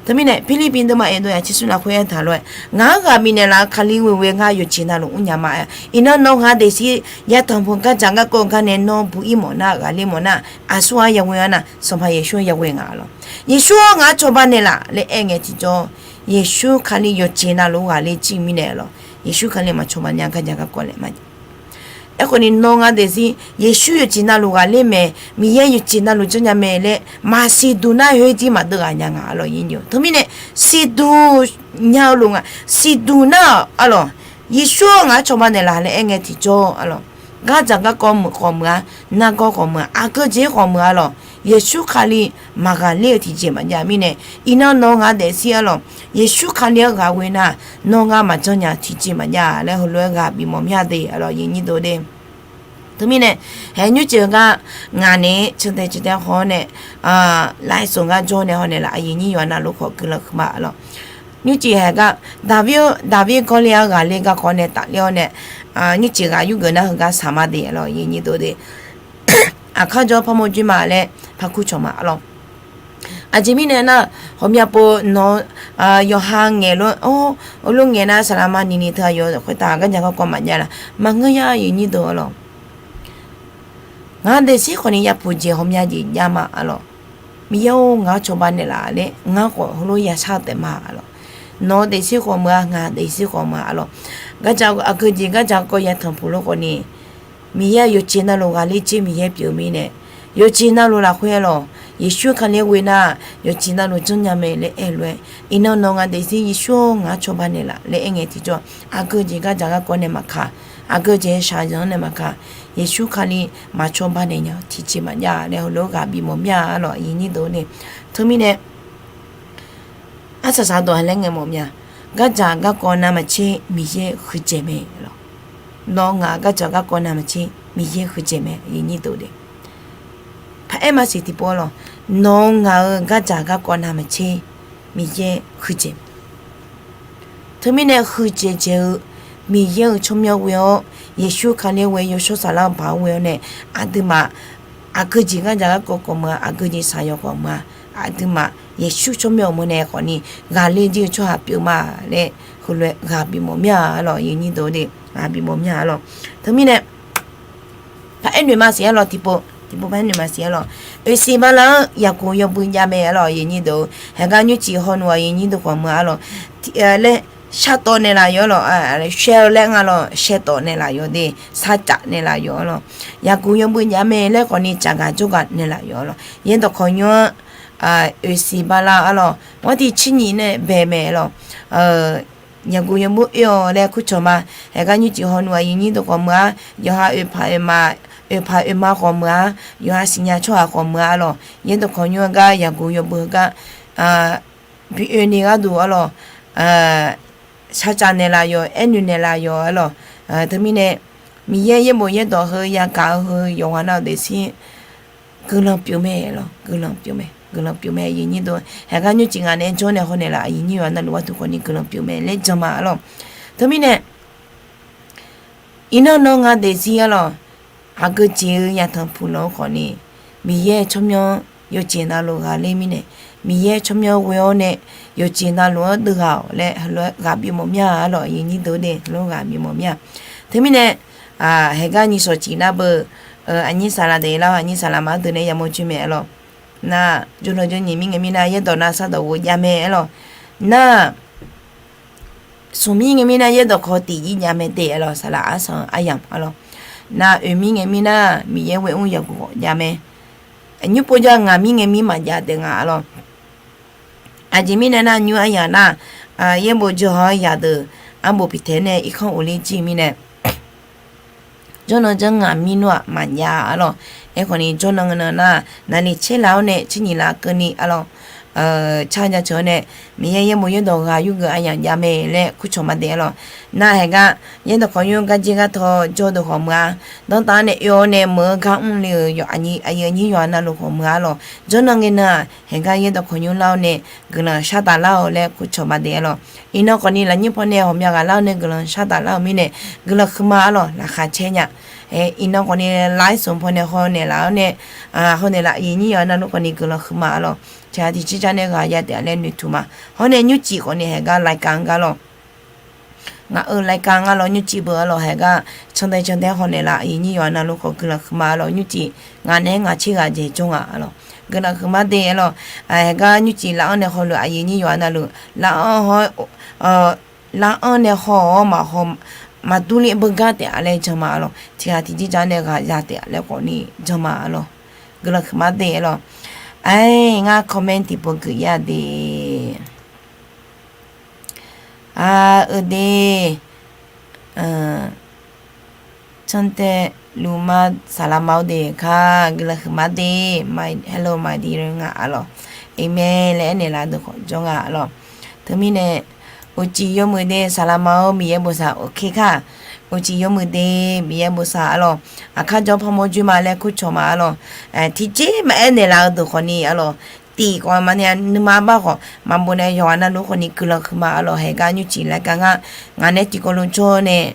Teumirnae Pirlirpiv deuvma oeq deuvyaq tser smr lafkhoer aertaq lof-aer, ngaq-anr ghaq bifnaeq laf-eu Kali ghoe ghoe ngar yawqjeq navluf mrnya ma. Iqnan nawr ngar daefzir yatanq puq gardzaq garkawv gar nae nawr bu ir mawf nar, ghaqler mawf nar, aqsur-anr yaghoe-anr nar, Sanqpaq Yeqsur-anr yaghoe nga lawq. Yeqsur-anr ngar cawba naeq laf laer aer ngae tiqjawr, Yeqsur Kali yawqjeq navluf ghaqler jir-eu mirnae lawq. Yeqsur Kali maqcawba nya gardzaq garkawv laer ma. Aerkhawf ni nawr ngar daefzir Yeqsur yawqjeq navluf ghaqler mae, Miqyaer yawqjeq navluf janrnya mae laer maqsiq duq nar khoerjir maqdeuv ghaq nya nga arlawq. Teumirnae siqduq nya-eu lof nga, siqduq nar-aq arlawq, Yeqsur-anr ngaq-anr cawba naeqlaf laer aer ngae tiqjawr arlawq, gardzaq garkawv meuq khawf meuq-a, nargawr khawf meuq-a, aqgeu jeq-ir khawf meuq arlawq, Yeqsur Kali maqghaqler-eu tiqjeq maqjav mirnae, iqnan nawr ngar daefzir arlawq, Yeqsur Kali-anr ghaq ghoe nar, nawr ngar maqjanr nya tiqjeq maqjav laer heulof-aer ghaq bifmawf mya de arlawq, aqyuif aqnyir deuq de. Teumirnae, haeq nymrcif-eu gar ngaq nae cantae cantae haw-awr nae, lafsawq ngar jawr nae haw naeqlaf, aqyuif aqnyir yawqha navluf khawf guiqlanq huiqma arlawq. Nymrcif haeq gar, Daqvir-or, Daqvir Gawrler-anr ghaqler garkawv nae tafler-awr nae, nymrcif ghaq yurgeuf nar heugar saqma de arlawq, aqyuif aqnyir deuq de. Aqkar jawr parmawr joer ma laer parkur cawq ma arlawq. Aqjeq mirnae nar, ghawqmya pov nawq-eu yawqha ngaeq lof-aer, or, heulof ngaeq nar saqlaq ma nini teu-aq yawq khoertav gardzaq garkawv maqjav laf, maqngeur ya, aqyuif aqnyir deuq arlawq. Ngaq daefzir khawf ni yapuq jeq ghawqmya jeq jav ma arlawq. Miqyaer-or, ngaq-anr cawba naeqlaf laer ngar khawf heulof yashar-eu taef ma arlawq. Nawq-eu daefzir khawf meuq-a, ngaq daefzir khawf meuq-a arlawq. Gardzaq aqgeu jeq gardzaq garkawv yatanq puq lof khawf ni, Miqyaer-euq yawqjeq navluf ghaqler jer Miqyaer pyeuf-eu mirnae, yawqjeq navluf lafkhoer arlawq, Yeqsur Kali-anr ghoe nar, yawqjeq navluf janrnya mae laer aer-eu lof-aer, iqnan nawq ngaq daefzir Yeqsur-or, ngaq-anr cawba naeqlaf laer aer ngae tiqjawr, aqgeu jeq gardzaq garkawv nae maqkaq, aqgeu jeq shaqzanq-anr nae maqkaq, Yeqsur Kali maqcawba naeq nya-eu tiqjeq maqjav laer heulof-aer ghaq bifmawf mya arlawq, aqyuif aqnyir deuq de. Teumirnae, arsaq saq dawq ha laer ngae mawf mya. Gardzaq garkawv navmaqtser Miqyaer huiqdzaeq mae lawq. Nawq ngaq gardzaq garkawv navmaqtser Miqyaer huiqdzaeq mae, aqyuif aqnyir deuq de. Paq-aer maqsiq tiqpov arlawq, nawq-eu ngaq-eu gardzaq garkawv navmaqtser Miqyaer huiqdzaeq. Teumirnae huiqdzaeq dzaeq-eu Miqyaer-euq tsawrmyanr ghoe-awr, Yeqsur Kali-anr ghoe-awr, yawshawr saflar-eu baoq-anr ghoe-awr nae, aqduimaf aqgeu jeq gardzaq garkawv khawf meuq-a, aqgeu jeq shaqzanq khawf meuq-a, aqduimaf Yeqsur tsawrmyanr-euq meuq nae khawf ni ghaqler jir-eu tsawrhaq pyeuf ma laer heulof-aer ghaq bifmawf mya arlawq, aqyuif aqnyir deuq de, ghaq bifmawf mya arlawq. Teumirnae, paq-aer noeq ma siq arlawq, tiqpov tiqpov paq-aer noeq ma siq arlawq. Oeqsiq bala-anr yaqguq yawbui jav mae arlawq, aqyuif aqnyir deuq. Haeqgar nymrcif hawnu aqyuif aqnyir deuq khawf meuq arlawq. Laer shartawv naeqlaf yawq arlawq, shaer-eu laer nga lawq, shaertawv naeqlaf yawq de, sarcaf naeqlaf yawq arlawq. Yaqguq yawbui jav mae laer khawf ni caqgaq jawrgaq naeqlaf yawq arlawq. Yaerdawq khawqnymr-anr oeqsiq bala arlawq, mawr tiq tser nyiq nae bae mae arlawq. Yaqguq yawbui oe-awq laer kurcawq ma. Haeqgar nymrcif hawnu aqyuif aqnyir deuq khawf meuq-a, yawqha oeqpaq oeqma, oeqpaq oeqma khawf meuq-a, yawqha siqnya tsawrhaq khawf meuq-a arlawq. Yaerdawq khawqnymr-anr gar yaqguq yawbui heugar bi oe ni gharduq arlawq, sarcaf naeqlaf yawq, aernoeq naeqlaf yawq arlawq. Teumirnae, Miqyaer yaerbof yaerdawq heu yagaq-eu heu yawqghaq nav-euq daefzir guiqlanq pyeuf mae lawq, guiqlanq pyeuf mae, guiqlanq pyeuf mae, aqyuif aqnyir deuq. Haeqgar nymrcif ngaq nae jawr nae hawnaeq laf, aqyuif aqnyir yawqha navluf gharduq khawf ni guiqlanq pyeuf mae laer jan ma arlawq. Teumirnae, iqnan nawr ngaq daefzir arlawq, aqgeu jeq-eu yatanq puq lanq-eu khawf ni, Miqyaer tsawrmyanr-anr yawqjeq navluf ghaqler mirnae, Miqyaer tsawrmyanr ghoe-awr nae yawqjeq navluf-anr deuv ghaq-awq laer heulof-aer ghaq bifmawf mya arlawq, aqyuif aqnyir deuq de, heulof-aer ghaq bifmawf mya. Teumirnae, haeqgar nyiq shawq cif nar beu, aqnyir saqlaq daeflar-awr aqnyir saqlaq maqdeuq nae yamawr joer mae arlawq. Nar, jawrnan jawr nyiq mir ngae mirnar yaerdawq nav sardawq ghof jav mae arlawq. Nar, smq mir ngae mirnar yaerdawq kawv tiq jir jav mae de arlawq, saqlaq arsanq aryamq arlawq. Nar, oeq mir ngae mirnar Miqyaer ghoe mr yaqguq khawf jav mae. Nymr pov ja ngaq mir ngae mir maqjav taef nga arlawq. Aqjeq mirnae nar, nymr aryamq nar, yaerbof jawrha-anr yadeuq arbof piqtaeq nae irkanr ghofler jir-eu mirnae, jawrnan janr ngaq mir nmr-aq maqjav arlawq. Aerkhawf ni jawrnan nan nar, naqliq tser laf-awr nae tser nyiq laf keuvni arlawq, car jaceuq-awr nae, Miqyaer yaerbof yaerdawq ghaq yurgeuf aryamq jav mae laer kurcawq ma de arlawq. Nar haeqgar, yaerdawq khawqnymr garjer gartaw jawr deuq khawf meuq-a, danrtav-anr nae oe-awr nae meuq-eu gar mrle-euq aqyuif aqnyir yawqha navluf khawf meuq-a arlawq. Jawrnan ngae nan-aq, haeqgar yaerdawq khawqnymr lar-awr nae guiqlanq shar taf lar-awq laer kurcawq ma de arlawq. Iqnan khawf ni lafnyir paw nae ghawqmya ghaq lar-awr nae guiqlanq shar taf lar-euq mirnae guiqlanq huiqma arlawq, laqkhaq caer nya. Iqnan khawf ni lafir sanq paw nae hawnaeq laf-awr nae, hawnaeq laf aqyuif aqnyir yawqha navluf khawf ni guiqlanq huiqma arlawq. Tiq ghaq tiq tser jar nae ghaq ya taef-a laer noeqtmq ma. Hawr nae nymrcif khawf ni haeqgar รายการ gar lawq. Ngaq-euq รายการ ngar lawq, nymrcif beu arlawq, haeqgar cantae cantae hawnaeq laf aqyuif aqnyir yawqha navluf khawf guiqlanq huiqma arlawq, nymrcif ngaq naeq-aer ngaq tser ghaq dzaeq jawr nga arlawq. Guiqlanq huiqma de arlawq, haeqgar nymrcif laf-anr nae hawluf aqyuif aqnyir yawqha navluf laf-anr haw-aer lar-anr nae haw-awr maqhaw, maqdur ler beugar taef-a laer jan ma arlawq. Tiqghaq tiqjir ja nae ghaq za taef-a laer khawfni jan ma arlawq. Guiqlanq huiqma de arlawq. Aer, ngar comment tiqpov geuf-ir-a de. A, eu de. Canter Luma Saqlaqma-or de kar, guiqlanq huiqma de. My, hello my dear nga arlawq. Amen laer aernaeq laf deuq khawf jawr nga arlawq. Teumirnae, uqcif yawmuiq de Saqlaqma-or, Miqyaer bosav oke kar. Uqcif yawmuiq de Miqyaer bosav arlawq. Aqkar jawr parmawr joer ma laer kurcawq ma arlawq. Tiqjeq maqaer naeqlaf-eu deuq khawfni arlawq. Tiq khawf maqnae nuima bar khawf maqbof nae yawqghaq navluf khawfni guiqlanq huiqma arlawq. Haeqgar nymrcif laer gar ngar, ngaq nae tiqkawv lof jawr nae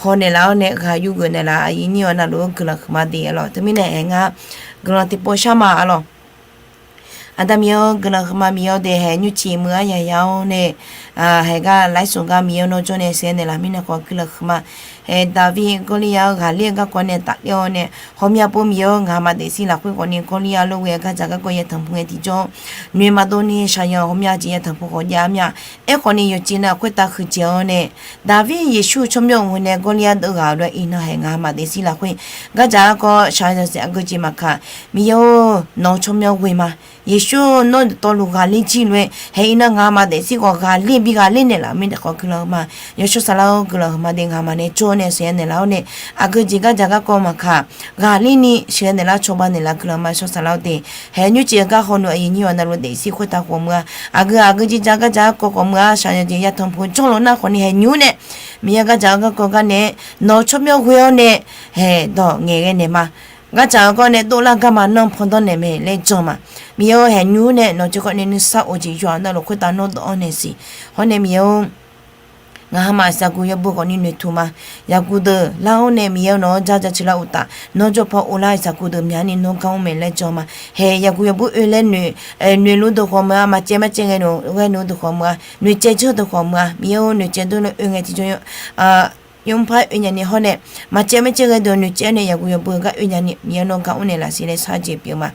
hawnaeq laf-awr nae ghaq yur geuf naeqlaf aqyuif nyir-awr navluf-anr guiqlanq huiqma de arlawq. Teumirnae haeq ngar guiqlanq tiqpov shar ma arlawq. Aqda Miqyaer-or, guiqlanq huiqma Miqyaer-or de, haeq nymrcif muiq-ar yayar-awr nae, haeq gar laismq gar Miqyaer-or nawr jawr nae sheuqghae naeqlaf mirnae khawf guiqlanq huiqma. Haeq Daqbir Gawrliar-eu ghaqler-eu garkawv nae tafler-awr nae, hawmya pov Miqyaer-or, ngaqha maqdaef shir lafkhoer khawfni Gawrliar lof ghae-eu gardzaq garkawv ya tanqpuq ngae tiqjawr, noeq maqdov ni shaqzanq ghawqmya jeq ya tanqpuq khawf jav-a mya. Aerkhawfni yawqjeq nav khoertav huiqdzaeq-awr nae, Daqbir Yeqsur tsawrmyanr uqmov nae Gawrliar deuv ghaq-awr iqnan haeq ngaqha maqdaef shir lafkhoer gardzaq garkawv shaqzanq saef aqgeu jeq maqkaq, Miqyaer-or, nawq-eu tsawrmyanr ghoe ma. Yeqsur-or, nawr dawqtawvluf ghaqler jir lof-aer haeq iqnan ngaqha maqdaef shir khawf ghaqler bi ghaqler naeqlaf-eu mirnae khawf guiqlanq huiqma. Yawshawr Saflar-or, guiqlanq huiqma de, ngaqha maqnae jawr nae sheuqghae naeqlaf-awr nae, aqgeu jeq gardzaq garkawv maqkaq, ghaqler ni sheuqghae naeqlar cawba naeqlaf guiqlanq ma. Yawshawr Saflar-or de, haeq nymrcif-eu gar hawnmr aqyuif nyir-awr navluf daefshir khoertav khawf muiq-a. Aqgeu aqgeu jeq ja gardzaq garkawv khawf muiq-a. Shaqzanq jeq ya tanqpuq jawrluf nar khawfni haeq nymr nae, Miqyaer gardzaq garkawv gar nae, nawq-eu tsawrmyanr ghoe-awr nae, haeq dawq ngaeqghae naeq ma. Gardzaq garkawv nae dovlar garma nanr pandanr naeq mae laer jan ma. Miqyaer-or, haeq nymr nae nawq-eu tsawrkawv nae nuisar of jeq yawqha navluf khoertav nawr dawv-anr naeq siq. Hawr nae Miqyaer-or, ngaqha maf zaqguq yawbui khawfni noeqtmq ma. Zaqguq deuq lar-awr nae Miqyaer-or, nawq-anr jar ja ciqlar uqtaf, nawr jawr paw uvlar-eu zaqguq deuq myani nawr gar mr mae laer jan ma. Haeq zaqguq yawbui oe laer noeq, noeqluf deuq khawf muiq-a. Maqcaev marcaev ghae noeq ghae noeq deuq khawf muiq-a. Noeqcaev jawr deuq khawf muiq-a. Miqyaer-or, noeqcaev dawr nae oe ngae tiqjawr yawmr par oe nya ni hawr nae, maqcaev marcaev ghae deuq noeqcaev nae zaqguq yawbui gar oe nya ni Miqyaer nawr gar mr naeqlaf siq laer shar jeq pyeuf ma.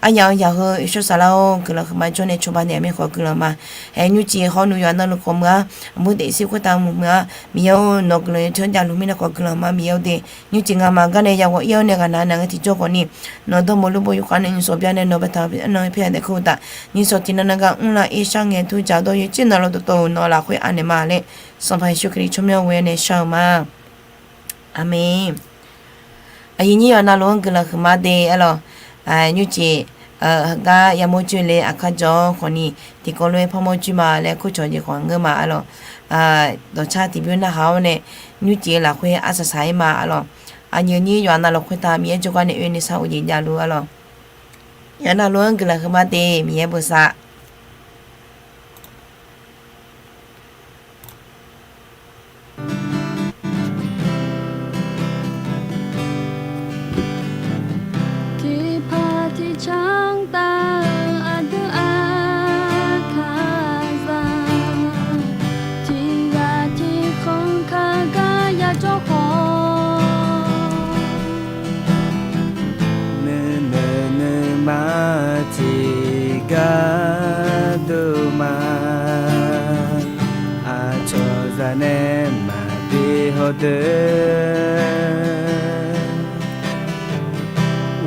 Aryaq-eu yaq heu Yawshawr Saflar-or, guiqlanq huiqma jawr nae cawba naeq-eu mirnae khawf guiqlanq ma. Haeq nymrcif hawnmr yawqha navluf khawf muiq-a. Aqbur daefshir khoertav muiq muiq-a. Miqyaer-or, nawq guiqlanq yawtanr javluf mirnae khawf guiqlanq ma. Miqyaer-or de, nymrcif ngaqha maf gar nae ya ghawq-ir-awr nae ghaqna naq ngae tiqjawr khawfni, nawq-dawr mawq lur bo yawkhav nae nymrshawq bya nae nawq baetaq-eu arnan paer-a daef kur-eu taf. Nymrshawq tiqnan nan gar mrlar-ir shar ngae tur dzaq dawr yawcir navluf dawqtawv-euq nawq lafkhoer anaeq ma laer, Sanqpaq Yeqsur Kali tsawrmyanr ghoe-awr nae shar-eu ma. Aqmeq. Aqyuif nyir yawqha navluf-anr guiqlanq huiqma de arlawq. Nymrcif heugar yamawr joer le aqkar jawr-awr khawfni, tiqkawv lof-aer parmawr joer ma laer kurcawq jeq khawf ngeur ma arlawq. Dawqcar tiqbymr narhaq-awr nae, nymrcif-eu lafkhoer arsaq saq-ir ma arlawq. Aqyuif nyir yawqha navluf khoertav Miqyaer jawrgar nae oe nuisar of jeq javluf arlawq. Yawqha navluf-anr guiqlanq huiqma de Miqyaer bosav. Tiqpaq tiqcanr taf-eu aqdui aqkaqzaq, tiqghaq tiqkhanq kaqgar yajawr khawf, nuinoeq nuima tiqgar dov ma. Aqcawq zaq nae maqbi hawdeuq,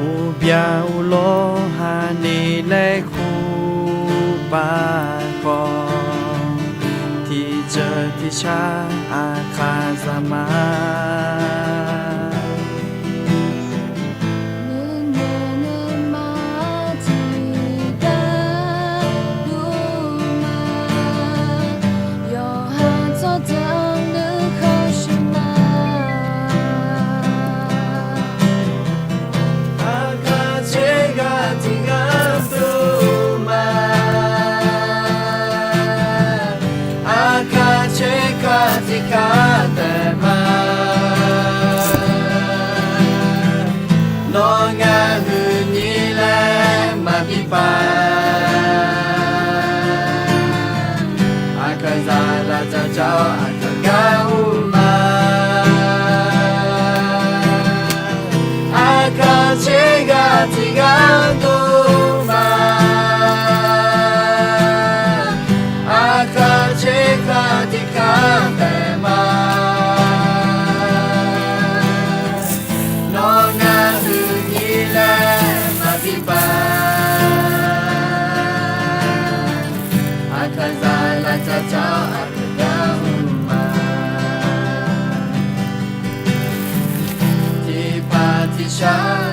uqbya uqlawr hani laer khur pav khawf, tiqjeuq tiqshar aqkaqzaq ma. Nuinoeq nuima tiqgar dov ma, yawqha tsawrjeuq nuikhanr shuif ma. Aqkaq tsoerghaq tiqgar dov ma, aqkaq tsoerghaq tiqgar taef ma. Nawr ngaq huiq nyir laer maqbi pav, aqkaqzaq lafdzaq dzaq-awr aqkaq gar ur ma. Aqkaq tsoerghaq tiqgar dov ma, aqkaq tsoerghaq tiqgar jar